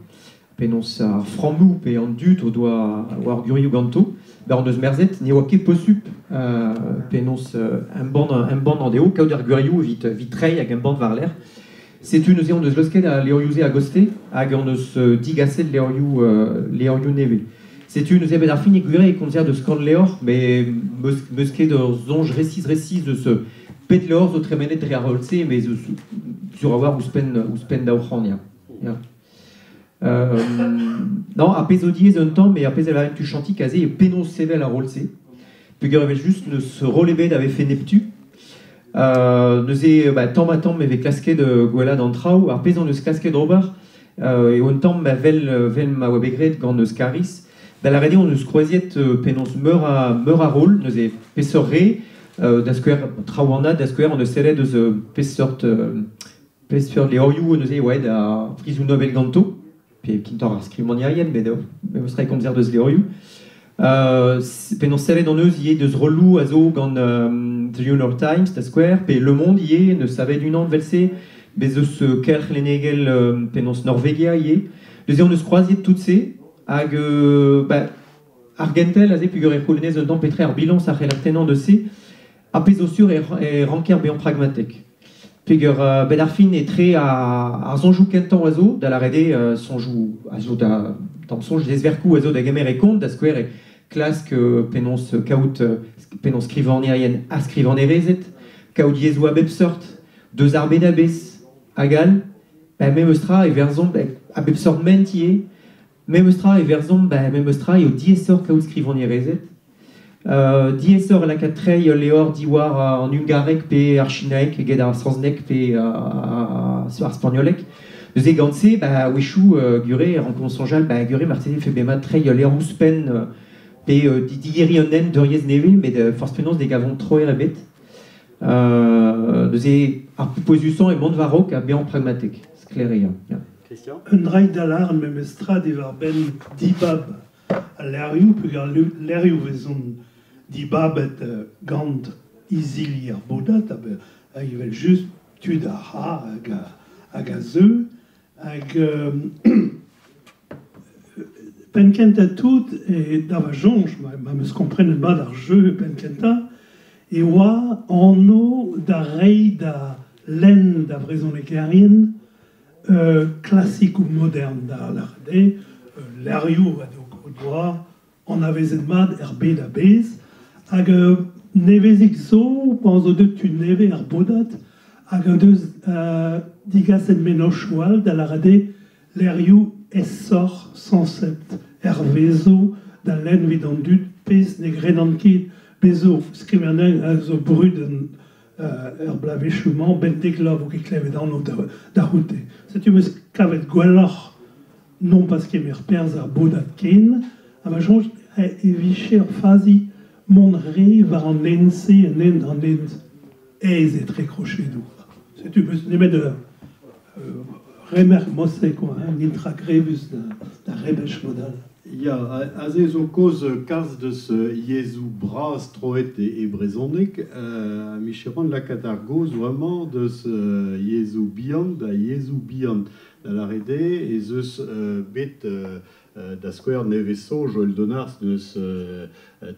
penaos ar frammoù pe an dud o doa war gwirioù ganto, ba hon eus merzet ne oa ket posupl penaos embann an dezho, kaout ar gwirioù evit evit treiñ hag embann war-lerc'h. Setu neuze hon eus leusket al levrioù-se a-goste hag hon eus digaset levrioù levrioù nevez. Setu neuze bet ar fin e gwir e komzer deus kant levr, met 'meus ket ur soñj resis-resis deus pet levr zo tremenet dre ar roll-se, met zo sur a-walc'h ouzhpenn 200, ya. Ya. Non, ar pezh zo diaes un tamm, met ar pezh a lâren tuchantik aze eo penaos sevel ar roll-se. Peogwir evel-just n'eus roll ebet a vefe neptu. Neuze, ba, tamm-ha-tamm e vez klasket gwellaat an traoù. Ar pezh hon eus klasket ober eo un tamm vel ma oa bet graet gant Euskariz. Da lâret eo hon eus kroaziet penaos meur a roll, neuze peseurt re, da skouer traoù anat, da skouer hon eus sellet eus peseurt peseurt levrioù neuze e oa aet ar prizioù Nobel ganto, pe kentoc'h ar skrivagnerien, met memes tra e komzer deus levrioù. Penaos sellet hon eus ivez deus rolloù a zo gant The New York Times, da skouer, pe Le Monde ivez, neus savet unan evel-se, bez eus kelc'h lennegel penaos Norvegia ivez. Neuze hon eus kroaziet tout se, hag ba, ar gentel aze peogwir e c'houlennez un tamm petra ar bilañs a c'heller tennañ deus se, ar pezh zo sur e ranker bezañ pragmatek. Peogwir benn ar fin etre ar soñjoù kentañ a zo, da lâret eo soñjoù a zo da tamm soñj dezverkoù a zo da gemer e kont, da skouer e klask penaos kaout penaos skrivagnerien ha skrivagnerezed, kaout yezhoù a bep seurt, deus ar bed a-bezh hag all, ba memes tra e verzhomp a bep seurt ment ivez, memes tra e verzhomp ba memes tra eo diaesoc'h kaout skrivagnerezed. Diaesoc'h lakaat treiñ ul levr diwar an hungareg pe ar sinaeg eget ar saozneg pe ar spagnoleg. Neuze gant se, ba, a-wechoù gure e rankomp soñjal, ba, gure marteze fe bet mat treiñ ul levr ouzhpenn pe digeriñ un hent d'ur yezh nevez, met forzh penaos ne gavomp troer ebet. Neuze ar pouezusañ eo mont war-raok ha bezañ pragmatek, sklaer eo. Ya. Christian? Un draig da lâret memes tra diwar-benn dibab al levrioù, peogwir al levrioù vezont dibabet gant izili ar bodad, hag evel-just tud a ra hag a zeu. Hag penn-kentañ tout, e da va soñj, ma 'm eus komprenet mat ar jeu penn-kentañ, e oa anv da reiñ da lenn da vrezhonegerien klasikoù modern da lâret eo, levrioù o doa anavezet mat er bed a-bezh, hag nevezik zo, pan zo deuet tud nevez ar bodad, hag o deus digaset mennozhioù all da lâret eo levrioù aesoc'h sañset hervezo da lenn evit an dud pezh ne gredan ket bezo skrivagnerien a zo brudet er bloavezhioù-mañ bemdez vo ket klevet anv da c'houde. Setu 'm eus kavet gwelloc'h non pas kemer perzh ar bodad ken, ha ma soñj e vije ur fazi mont re war an hent-se, an hent aes etre krochedoù. Setu 'm eus nemet remerk Mosse quoi, hein, nintra grevus da rebech mod all. Ya, aze zo kaoz kalz deus yezhoù bras troet e brezhoneg, ha micheron lakaat ar gaoz bremañ deus yezhoù bihan da yezhoù bihan. Da lâret eo ez eus bet da skouer nevez zo Joël Donars neus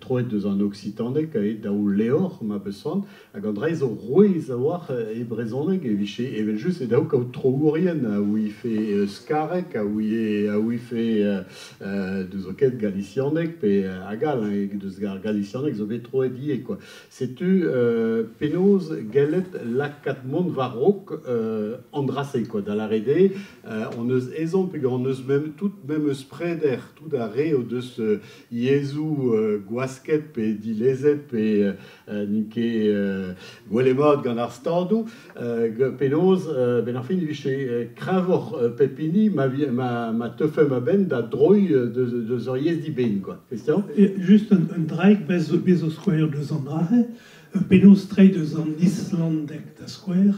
troet deus an oksitaneg e daou levr ma peus c'hoant, hag an dra-se zo rouez a-walc'h e brezhoneg e vije evel-just e daou kaout troourien a ouife euskareg, a ouife deus o ket galisianeg pe hag all, hein, deus ar galisianeg zo bet troet ivez quoi. Setu penaos gellet lakaat mont war-raok an dra-se quoi, da lâret eo hon eus ezhomm peogwir hon eus mem tout memes preder tout ar re o deus yezhoù gwasket pe dilezet pe n'int ket gwelet mat gant ar stadoù, penaos benn ar fin e vije kreñvoc'h pep hini ma teufemp a-benn da droiñ deus ur yezh dibenn quoi. Christian? Just un draig bez zo skouer deus an dra-se, penaos treiñ deus an islandeg da skouer,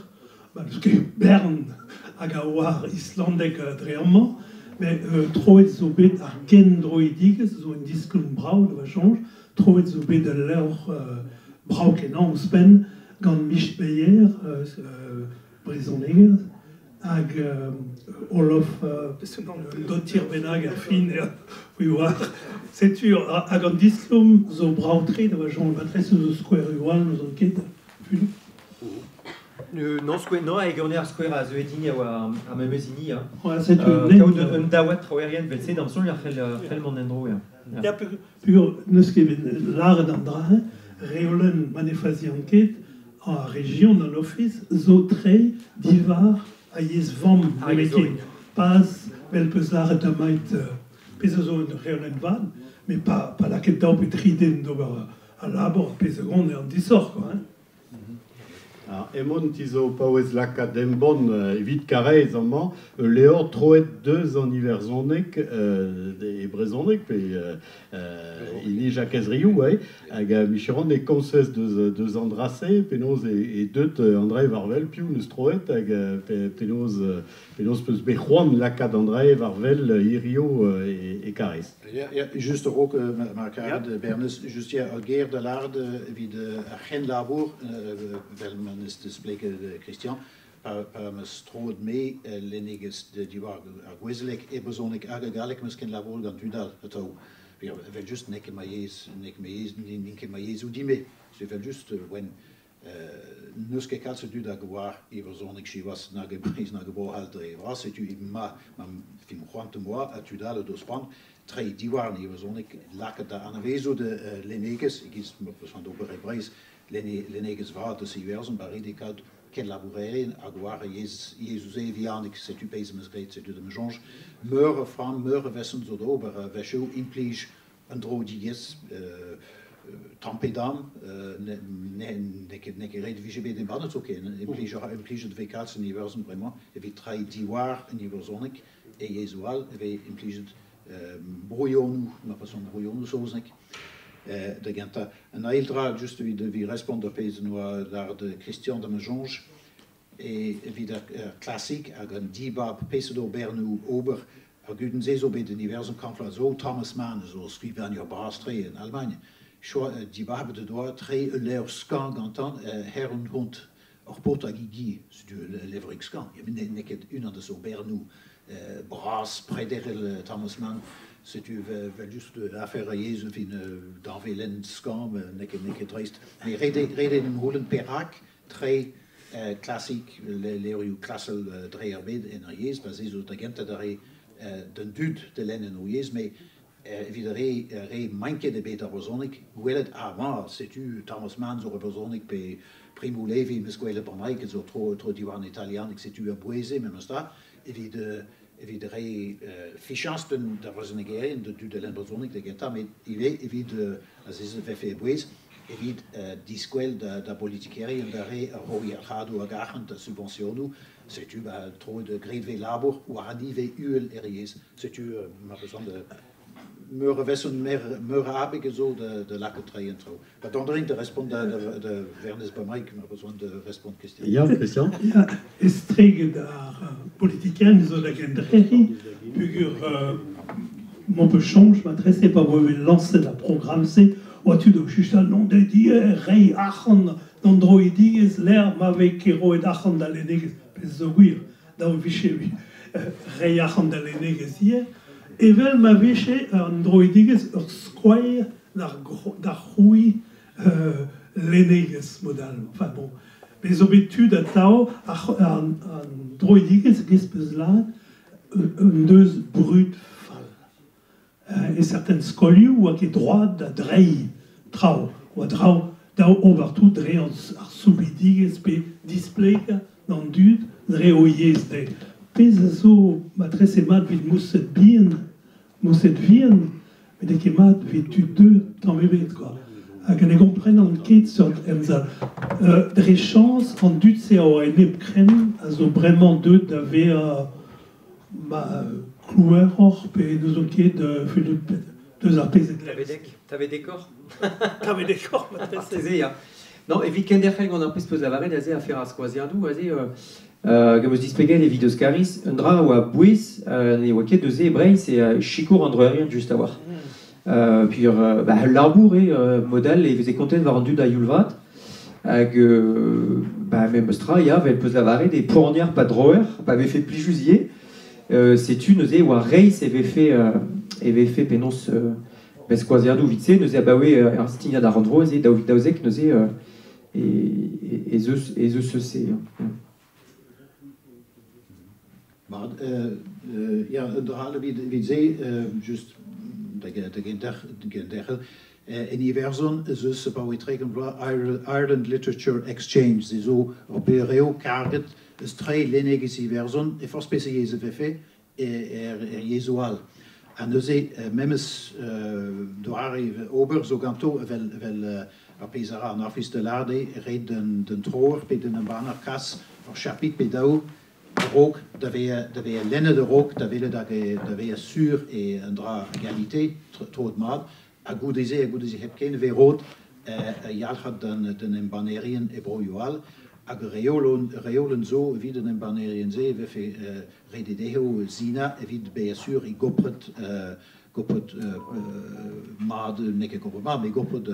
ba n'eus ket bern hag a oar islandeg dre amañ, met troet zo bet ar gendroidigezh zo un diskoulm brav da va soñj, troet zo bet ul levr brav-kenañ ouzhpenn gant Mich Beyer, brezhoneger, hag Olof un dotier bennak er fin, c'hwi oar. Setu, hag an diskoulm zo brav-tre da va soñj, matrese zo skouerioù all, n'ouzon ket. Non, skouer, non, hag on ar skouer a zeue din a oa ar memes hini. Hein. Ouais, setu kaout un daouad troerien vel-se, d'am soñj a c'hell mont en-dro. Ya, ya peogwir n'eus ket bet lâret an dra-se, reolenn ma ne fazian ket, ar region an ofis zo treiñ diwar a yezh vamm nemetken. Pas vel peus lâret damait pezh a zo un reolenn vat, met pa lakaet daou pe tri den d'ober al labour, ar pezh a gont eo an disoc'h, quoi, hein. Emaon ti zo paouez lakaat embann evit Karaez amañ ul levr troet deus an iwerzhoneg e brezhoneg pe hini Jakez Riou, ouais. Hag micherant e komzfes deus an dra-se, penaos e deut André war-wel, piv neus troet, hag penaos penaos peus bet c'hoant lakaat André war-wel hirio e Karaez. Ja, ja, just a-raok ma karet Bernez, just ja, ur ger da lâret evit ar c'henlabour, vel ma neus displeget Christian, pa 'm eus troet me lennegezh diwar ar gouezeleg e brezhoneg hag e galleg, 'm eus kenlabouret gant tud all atav. Evel-just n'eo ket ma yezh, n'eo ket ma yezh, n'int ket ma yezhoù din-me. Evel-just, wenn n'eus ket kalz a dud hag a oar iwerzhoneg siwazh nag e Breizh nag e Bro-C'hall dre vras, setu ma fin c'hoant am boa ha tud all o deus c'hoant treiñ diwar an iwerzhoneg lakaat da anavezout lennegezh e-giz ma peus c'hoant ober e Breizh lennegezh vat eus Iwerzhon ba ret eo kaout kenlabourerien hag oar yezh yezhoù-se vihanik setu pezh am eus graet setu da ma soñj meur a framm meur a veson zo d'ober a-wechoù implij un droidigezh tamm pe damm, n'eo ket ret e vije bet embannet zoken. Implijet e vez kalz en Iwerzhon bremañ evit treiñ diwar en iwerzhoneg e yezhoù all e vez implijet brouilhonoù, ma fason brouilhonoù saoznek da gentañ. An eil dra, just evit respont d'ar pezh en doa lâret Christian da ma soñj, evit ar klasik hag an dibab peseurt oberennoù ober. Ar gudenn-se zo bet en Iwerzhon kant vloaz zo. Thomas Mann a zo skrivagner bras-tre en Almagn. Dibabet he doa treiñ ul levr skañv gantañ, Herr und Hund, ur paotr hag e gi. Setu ul levrig skañv. N'eo ket unan deus oberennoù bras prederel Thomas Mann. Setu vel-just afer a yezh, enfin, danvez-lenn skañv, n'eo ket dreist. Met ret eo en em c'houlenn perak treiñ klasik, levrioù klasel dre ar bed en ur yezh, pa se zo da gentañ da re d'an dud da lenn en o yezh, met evit ar re manket eo bet ar brezhoneg, gwelet ah ma, setu Thomas Mann zo ur brezhoneg pe Primo Levi 'm eus gwelet bremaik zo tro diwar an italianeg, setu a bouez eo memes tra evit evit re fichañs d'ar vrezhonegerien, da dud da lenn brezhoneg da gentañ, met ivez evit a vefe a bouez evit diskwel da bolitikerien da re ar roiñ hag arc'hant da subventionoù, setu ba troet graet vez labour war an niver uhel er yezh. Setu ma peus meur a veson meur a abeg a zo da lakaat treiñ an traoù. Ba dont a rin da respont da Vernez Bamaik, ma besoin de respont Christian. Ya, Christian? Ya, estreget ar politikerien zo da gendrec'hiñ, pugur m'on peut soñj matrese pa voe lañset ar programm-se, oa tud o chuchal non de reiñ arc'hant d'an droidigezh lec'h ma vez ket roet arc'hant d'al lennegezh, pezh zo gwir, daou vije reiñ arc'hant d'al lennegezh ivez, evel ma vije an droidigezh ur skoilh d'ar c'hrouiñ lennegezh mod-all. Enfin bon, bez zo bet tud atav an droidigezh giz peus lâret un deus brud fall. E certain skolioù oa ket droad da dreiñ traoù, oa draoù dav ober tout dre ar soubidigezh pe displegañ d'an dud dre o yezh dezhe. Pezh a zo matrese mat evit moused bihan, moused vihan, met n'eo ket mat evit tud deuet tamm ebet kwa. Hag ne gomprenan ket seurt emsav. Dre chañs, an dud-se a oa enep-krenn a zo bremañ deuet da vezañ ma kloueroc'h pe n'ouzon ket deus ar pezh a glevet. Tavedekoc'h? Tavedekoc'h matrese. Marteze, ya. Non, evit kenderc'hel gant ar pezh peus lavaret aze afer ar skoaziadoù aze, hag am eus displeget evit Euskariz, un dra a oa bouez, ne oa ket deus e Breizh, e sikour an droerien just a-walc'h. Puis bah, ul labour eo, mod-all e veze kontet war an dud a-youl vat. Hag bah, memes tra, ya, vel peus lavaret, e poanier pa droer, pa vefe plijus ivez. Setu neuze e oa reizh e vefe penaos bet skoaziadoù evit se, neuze abaoe ar stignad ar rannvro ez eo 2012 neuze ez eus eus se. Mat, ya, un dra all evit se, just da genderc'hel, en Iwerzhon ez eus abaoe 30 vloaz Ireland Literature Exchange, se zo ur burev karget eus treiñ lennegezh Iwerzhon, e forzh peseurt yezh e vefe, er yezhoù all. Ha neuze memes doare ober zo ganto evel ar pezh a ra an Ofis de l'Arde, ret d'an troer pe d'an embanner kas ur chapitr pe daou a-raok da vezañ lennet a-raok, da welet hag da vezañ sur e un dra a galite, troet mat, ha goude-se hepken e vez roet yalc'had d'an embannerien e broioù all, hag reolenn zo evit an embannerien-se e vefe ret eo dezho sinañ evit bezañ sur e gopret mat, n'eo ket gopret mat, met gopret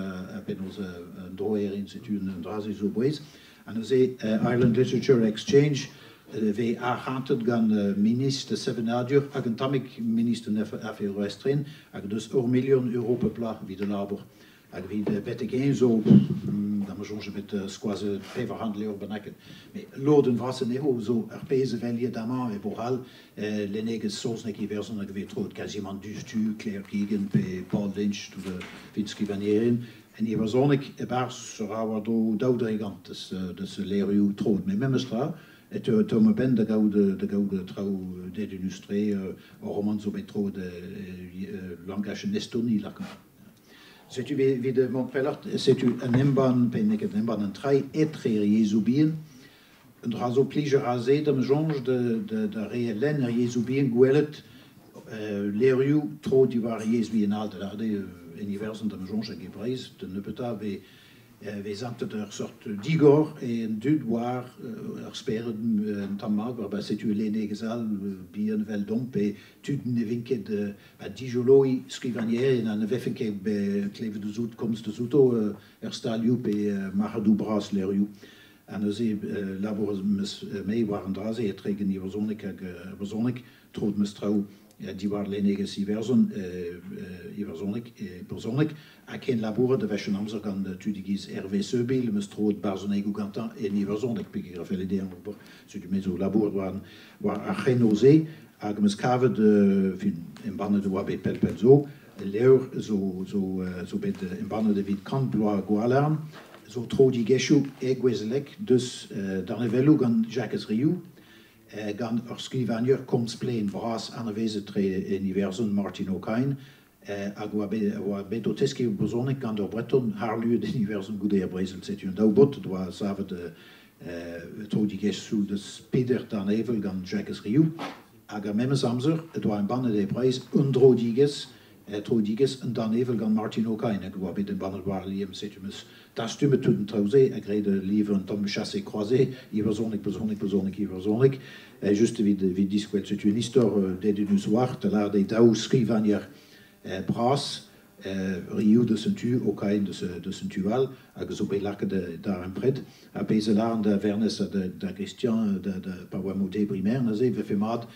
penaos an droerien, setu un dra-se zo bouez. Ha neuze Ireland Literature Exchange vez arc'hantet gant ministr sevenadur hag un tammig ministr an aferioù estren, hag deus ur milion euro pep bloaz evit al labour. Hag evit betek eñ zo, da ma soñj bet skoazet 400 levr bennaket. Met lodenn vras anezho zo ar pezh eveliet amañ e Bro-C'hall, lennegezh saoznek Iwerzhon hag e vez troet kazimant diouzhtu, Claire Keegan pe Paul Lynch, tout evit skrivagnerien. En iwerzhoneg e-barzh ra war-dro 2% deus levrioù troet. Met memes tra, e teu ma benn da gaout traoù dedennus-tre, ur romant zo bet troet langach en Estoni, lakaomp. Setu evit mont pelloc'h, setu un embann, pe n'eo ket un embann, un treiñ etre ar yezhoù bihan. Un dra zo plij a ra se da'm soñj da re lenn ar yezhoù bihan gwelet levrioù tro diwar yezh bihan all, da lâret eo en Iwerzhon da'm soñj hag e Breizh, da nebeutañ vez santet ur seurt digor e an dud war ar spered un tamm mat, war ba setu lennegezh all bihan eveldomp pe tud ne vint ket ba dijoloiñ skrivagnerien ha ne vefen ket klevet deus out komz deus outo er stalioù pe marc'hadoù bras levrioù. Ha neuze labour 'm eus me war an dra-se etre an iwerzhoneg hag ar brezhoneg, troet 'm eus traoù diwar lennegezh Iwerzhon, iwerzhoneg, brezhoneg, ha ken labourat a wech an amzer gant tud e-giz Hervé Seubil, 'm eus troet barzhonegoù gantañ en iwerzhoneg, peogwir a felle dezhañ ober. Setu me zo labourat war ar c'hreno-se, hag 'm eus kavet, fin, embannet e oa bet pell-pell zo, levr zo bet embannet evit 100 bloaz Gwalarn, zo troidigezhioù e gouezeleg deus danevelloù gant Jakez Riou, gant ur skrivagner komz-plaen bras anavezet tre en Iwerzhon, Martin Ó Cadhain, hag oa bet o teskiñ brezhoneg gant ur Breton harluet en Iwerzhon goude ar brezel. Setu an daou baotr doa savet troidigezhioù deus peder danevell gant Jakez Riou, hag ar memes amzer e doa embannet e Breizh un droidigezh troidigezh un danevell gant Martin Ó Cadhain, hag oa bet embannet war Liamm. Setu 'm eus dastumet tout an traoù-se ha graet ul livr un tamm chassé-croisé, iwerzhoneg, brezhoneg, brezhoneg, iwerzhoneg, just evit diskwel. Setu un istor dedennus war, da lâret eo daou skrivagner bras, Riou deus un tu, Ó Cadhain deus un tu all, hag zo bet lakaet darempred. Ha pezh a lâran da Vernez ha da Christian, da pa oa o debriñ merenn aze, vefe mat.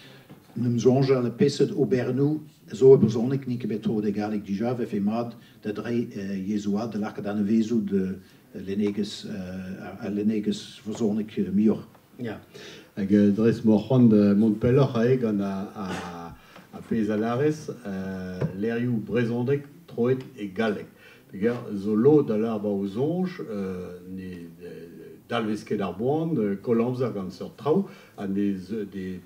n'em soñjal peseurt oberennoù zo e brezhoneg n'int ket bet troet e galleg dija, vefe mat da dreiñ yezhoù all da lakaat anavezout lennegezh al lennegezh vrezhonek muioc'h. Ya, hag dres m'oc'h c'hoant mont pelloc'h aze gant ar pezh a lârez, levrioù brezhonek troet e galleg. Peogwir zo lod a lâr 'ba o soñj ne dalvez ket ar boan koll amzer gant seurt traoù ha ne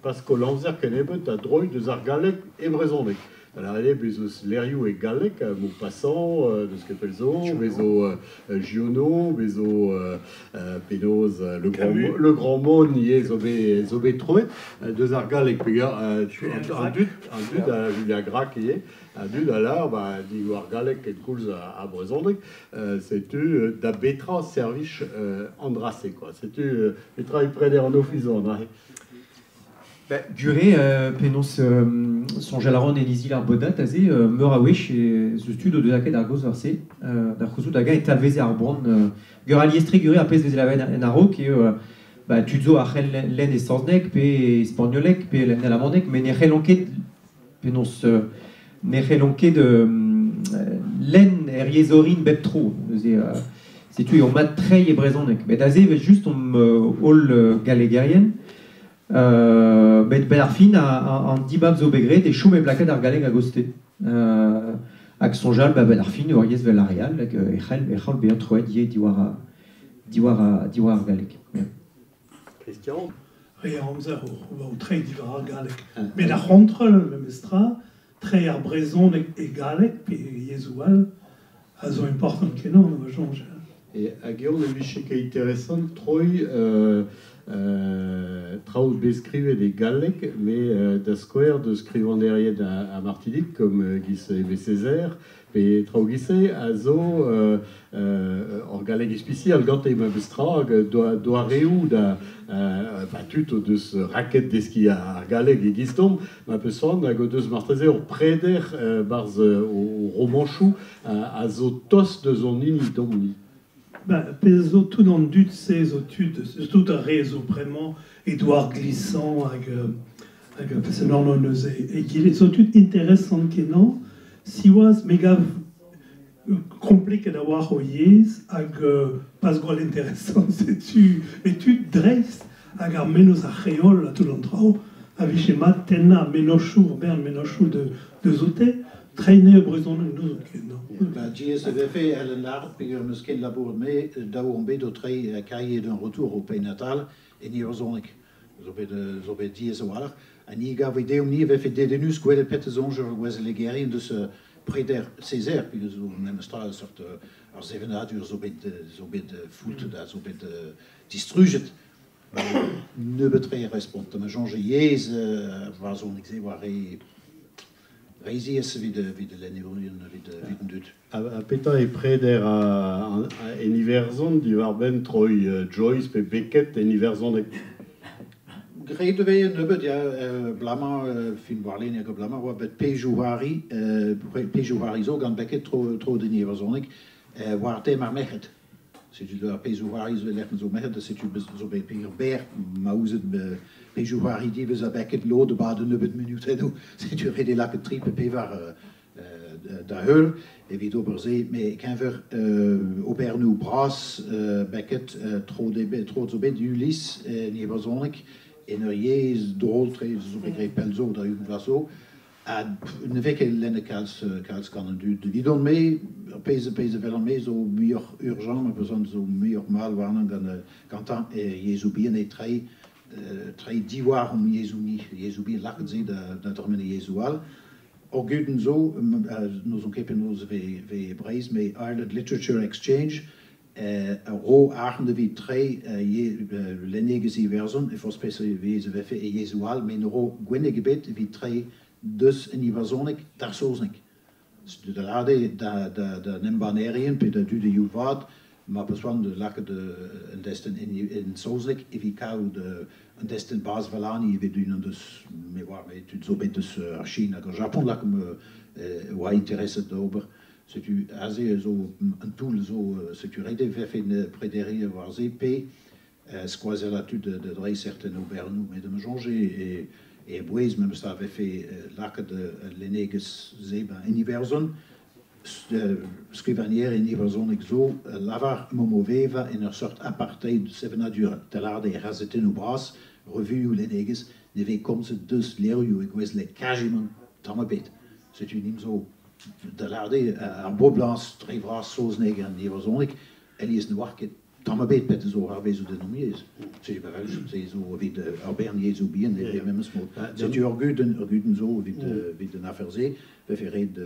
pas koll amzer kennebeut da droiñ deus ar galleg e brezhoneg. Da lâret eo bez' eus levrioù e galleg, Maupassant, deus ket pell zo, bez zo Giono, bez zo penaos Le Grand, Le Grand Meaulnes ivez zo bet troet deus ar galleg peogwir an dud, an dud a Julien Gracq ivez, an dud a lâr ba diwar galleg kenkoulz ha brezhoneg, setu da betra servij an dra-se quoi. Setu petra eo preder an ofis an dra-se. Ba, gure, penaos soñjal a ran en izili ar bodad aze, meur a wech ez eus tud o deus lakaet ar gaoz war se, da c'houzout hag-eñ e talveze ar boan. Geur alies-tre gure ar pezh veze lavaret en a-raok eo ba, tud zo a c'hell lenn e saozneg pe e spagnoleg pe lenn alamaneg, met ne c'hellont ket penaos ne c'hellont ket lenn er yezh orin bep tro. Neuze, setu eo mat treiñ e brezhoneg. Met aze evel-just omp holl gallegerien. Met 'benn ar fin an dibab zo bet graet e chom hep lakaat ar galleg a-gostez. Hag soñjal ba 'benn ar fin ur yezh 'vel ar re all hag e c'hell bezañ troet ivez diwar diwar diwar ar galleg. Christian? Re a amzer o treiñ diwar ar galleg. Met ar c'hontrol memestra, treiñ ar brezhoneg e galleg pe e yezhoù all a zo important kenañ ma soñj. E hag eo ne vije ket interesant troiñ traoù bet skrivet e galleg, met da skouer deus skrivagnerien a Martinik, comme giz Aimé Césaire, pe traoù giz-se, a zo ur galleg ispisial gante memes tra, hag doareoù da ba tud o deus raket deskiñ ar galleg e-gizdomp, ma peus c'hoant, hag o deus marteze ur preder 'barzh o romanchoù a zo tost deus hon hini domp-ni. Ba, pezh zo tout an dud-se zo tud, tout ar re zo bremañ, Édouard Glissant hag hag peseurt anv neuze egile, zo tud interesant kenañ. Siwazh, me gav kompliket a-walc'h o yezh hag pas gwall interesant setu met tud dreist hag ar mennozh ar c'hreol ha tout an traoù a vije mat tennañ mennozhioù, ur bern mennozhioù deus oute. Treiñ eo brezhoneg n'ouzon ket, non. Ba, diaes e vefe Ellen lâret peogwir 'm eus ket labouret me, dav on bet o treiñ Cahiers d'un retour au pays natal en iwerzhoneg. Zo bet diaes a-walc'h. Ha ni gav deomp-ni e vefe dedennus gwelet petra soñj ar gouezelegerien deus preder Césaire, peogwir zo memes tra seurt ar sevenadur zo bet foultret ha zo bet distrujet. Nebeut-tre respont. Ma soñj yezh varzhoneg-se war re re ziaes evit lennerien, evit an dud. Ha petra e preder en Iwerzhon diwar-benn troiñ Joyce pe Beckett en iwerzhoneg? Graet e vez nebeut, ya, blamañ, fin warlene hag blamañ oa bet pezhioù-c'hoari, pezhioù-c'hoari zo gant Beckett tro den iwerzhoneg, war tem ar merc'hed. Setu ar pezhioù-c'hoari zo lec'h zo merc'hed, setu zo bet peogwir berr ma ouzet pezhioù-c'hoari diwezh a Beckett lod e-pad un nebeut munutennoù. Setu ret eo lakaat tri pe pevar da heul evit ober se, met keñver oberennoù bras Beckett tro tro zo bet Ulysse en iwerzhoneg en ur yezh drol-tre zo bet graet pell zo da ugent vloaz zo. Ha ne vez ket lennet kalz gant an dud. Evidon-me, ar pezh a welan-me zo muioc'h urgent, ma peus zo muioc'h mall warnañ gant gantañ e yezhoù bihan e treiñ treiñ diwar hon yezhoù-ni, yezhoù bihan lakaet se da dremen e yezhoù all. Ur gudenn zo, n'ouzon ket penaos ve Breizh, met Ireland Literature Exchange a ro arc'hant evit treiñ lennegezh Iwerzhon, e forzh peseurt yezh e vefe e yezhoù all, met ne ro gwenneg ebet evit treiñ deus en iwerzhoneg d'ar saozneg. Setu da lâret eo d'an embannerien pe da dud a youl vat ma peus c'hoant da lakaat un destenn en saozneg evit kaout un destenn bras warlane evit unan deus me oar me tud zo bet deus ar Chin hag ar Japon lakaomp oa intereset da ober. Setu aze zo un toull zo setu ret e vefe prederiañ war se pe skoazellañ tud da dreiñ serten oberennoù met ma soñj e E bouez memes a vefe lakaet lennegezh se en Iwerzhon, skrivagner en iwerzhoneg zo, lavar emaomp o vevañ en ur seurt apartheid sevenadur. Da lâret eo kazetennoù bras, revioù lennegezh, ne vez komzet deus levrioù e gouezeleg kazimant tamm ebet. Setu nim zo da lâret eo ar boblañs dre vras saozneg an iwerzhoneg alies ne oar ket tamm ebet pet zo hervez o den yezh. Setu pa se zo evit ur bern yezhoù bihan e memes mod. Setu ur gudenn zo evit an afer-se, vefe ret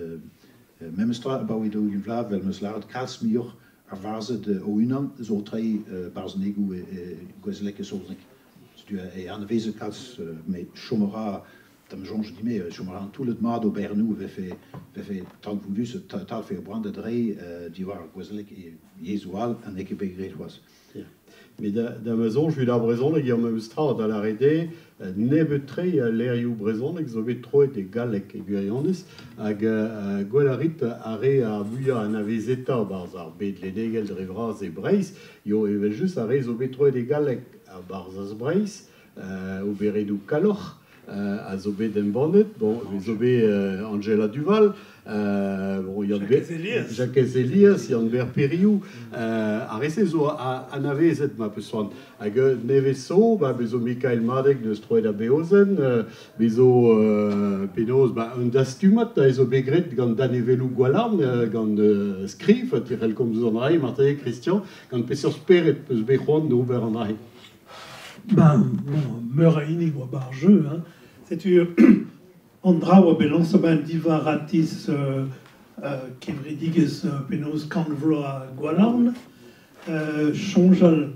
memes tra abaoe 20 vloaz, vel 'm eus lâret kalz muioc'h ar varzhed o-unan zo treiñ barzhonegoù e gouezeleg e saozneg. Setu e anavezet kalz, met chom a ra, da'm soñj din-me, chom a ra an toullad mat oberennoù vefe talvoudus, talfe o boan da dreiñ diwar ar gouezeleg e yezhoù all ha n'eo ket bet graet c'hoazh. Met da ma soñj evit ar brezhoneg eo memes tra da lâret eo nebeut-tre a levrioù brezhonek zo bet troet e galleg e gwirionez hag gwell a rit ar re ar muiañ anavezetañ barzh ar bed lennegel dre vras e Breizh eo evel-just ar re zo bet troet e galleg a-barzh Breizh oberennoù Kalloc'h a zo bet embannet. Bon, zo bet Anjela Duval, bon, Jakez Elias. Jakez Elias, Yann-Ber Piriou, ar re-se zo anavezet ma peus c'hoant. Hag nevez zo, ba, bez zo Mikael Madeg deus troet Abeozen, bez zo penaos, ba, un dastumad a zo bet graet gant danevelloù Gwalarn, gant Skriv, a c'hell komz eus an dra-se marteze, Christian, gant peseurt spered peus bet c'hoant d'ober an dra-se? Ben, bon, meur a hini oa bar jeu, hein. Setu an dra oa bet lañset ben diwar atiz kevredigezh penaos kant vloaz Gwalarn, soñjal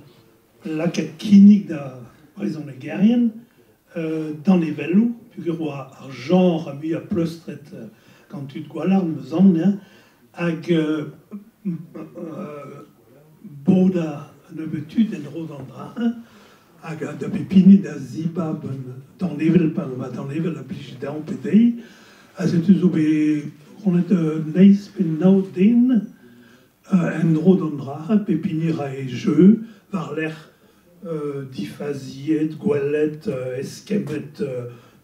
lakaat kinnig da brezhonegerien danevelloù, peogwir oa ar genre a muiañ pleustret gant tud Gwalarn, 'm eus aon, hein, hag bodañ un nebeud tud en-dro d'an dra, hein, hag da bep hini da zibab un danevell, pa ma danevell a blij dezhañ pe dezhi. Ha setu zo bet ronet un eizh pe nav den en-dro d'an dra, pep hini 'rae jeu war-lerc'h difaziet, gwelet, eskemmet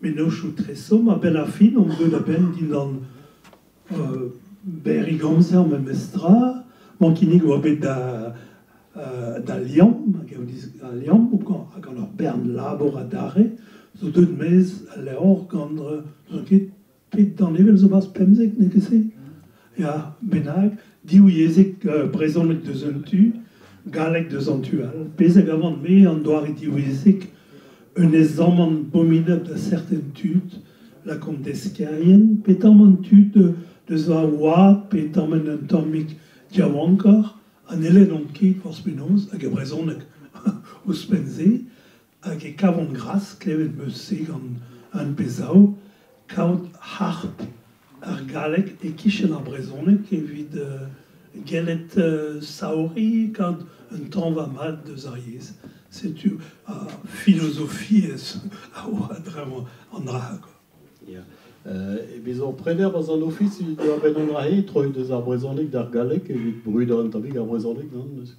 mennozhioù treso. A-benn ar fin omp deuet a-benn dindan berrig amzer memestra. Mankinig oa bet da Liamm, hag al Liamm, gant ur bern labour adarre, zo deuet maez al levr gant n'eus ket pet danevell zo 'barzh 15, n'eo ket se? Ya, bennak, div yezhek brezhoneg deus un tu, galleg deus an tu all. Pezh a gavan-me an doare divyezhek un aezamant bominabl da serten tud, lakaomp deskerien, petamant tud deus va oad, petamant un tammig diaouankoc'h, ha ne lennont ket forzh penaos, hag e brezhoneg ouzhpenn-se, hag e kavont gras, klevet 'm eus se gant un pe zaou, kaout harp ar galleg e-kichen ar brezhoneg evit gellet saouriñ, kaout un tañva mat deus ar yezh. Setu ar filozofiezh a oa a-dreñv an dra, quoi. Ya. Bezañ preder barzh an ofis diwar-benn an dra-se, troit deus ar brezhoneg d'ar galleg evit brudañ un tammig ar brezhoneg, non? Neuze?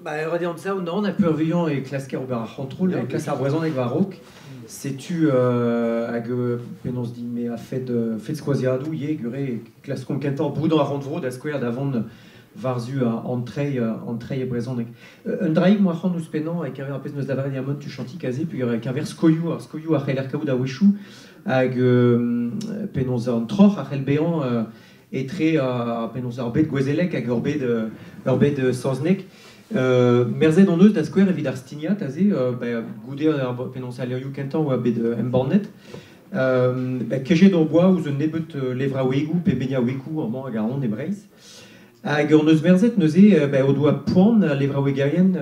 Ba, ur radio anzav, non, ha peurvuiañ e klasker ober ar c'hontrol, e klas ar brezhoneg war-raok. Setu hag penaos din-me a-fed fed skoaziadoù ivez, gure, klaskomp kentañ broudañ ar rannvro da skouer da vont war-zu an treiñ e brezhoneg. Un draig moa c'hoant ouzhpennañ e-keñver ar pezh 'neus lavaret Ermon Tuchantik aze, peogwir e-keñver skoioù, ar skoioù a c'heller kaout a-wechoù, hag penaos an troc'h a c'hell bezañ etre penaos ar bed gouezelek hag ur bed saoznek. Merzet hon eus da skouer evit ar stignad aze, goude ar penaos al levrioù kentañ oa bet embannet. Kejet hor boa ouzh un nebeud levraouegoù pe bediaouegoù amañ hag ahont e Breizh. Hag hon eus merzet neuze o doa poan al levraouegerien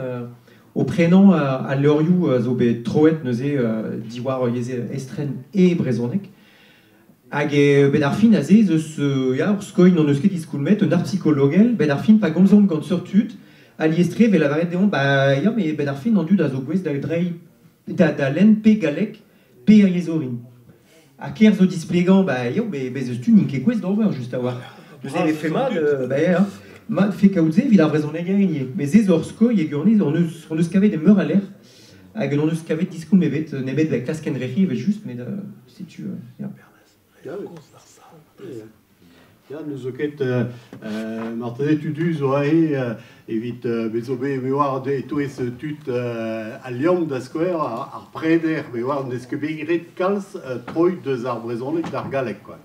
o prenañ al levrioù a zo bet troet neuze diwar ur yezh estren e brezhoneg. Hag bet ar fin aze ez eus ya, ur skoilh n'hon eus ket diskoulmet, un art psikologel, bet ar fin pa gomzomp gant seurt tud, alies-tre 'vez lavaret deomp ba ya met bet ar fin an dud a zo gouest da dreiñ da lenn pe galleg pe er yezh orin. Ha ker zo displegañ, ba ya, met bez eus tu n'int ket gouest d'ober just a-walc'h. Neuze e vefe mat, ba ya, mat fe kaout se evit ar vrezhonegerien ivez. Met se zo ur skoilh e gwirionez hon eus kavet e meur a lec'h. Hag n'hon eus kavet diskoulm ebet, nemet da klask kendrec'hiñ evel-just, met setu, ya. Ya, Ya, n'eus ket marteze tud zo aze evit bez zo bet me oar e-touez tud al Liamm da skouer, ar preder me oar n'eus ket bet graet kalz troiñ deus ar brezhoneg d'ar galleg quoi.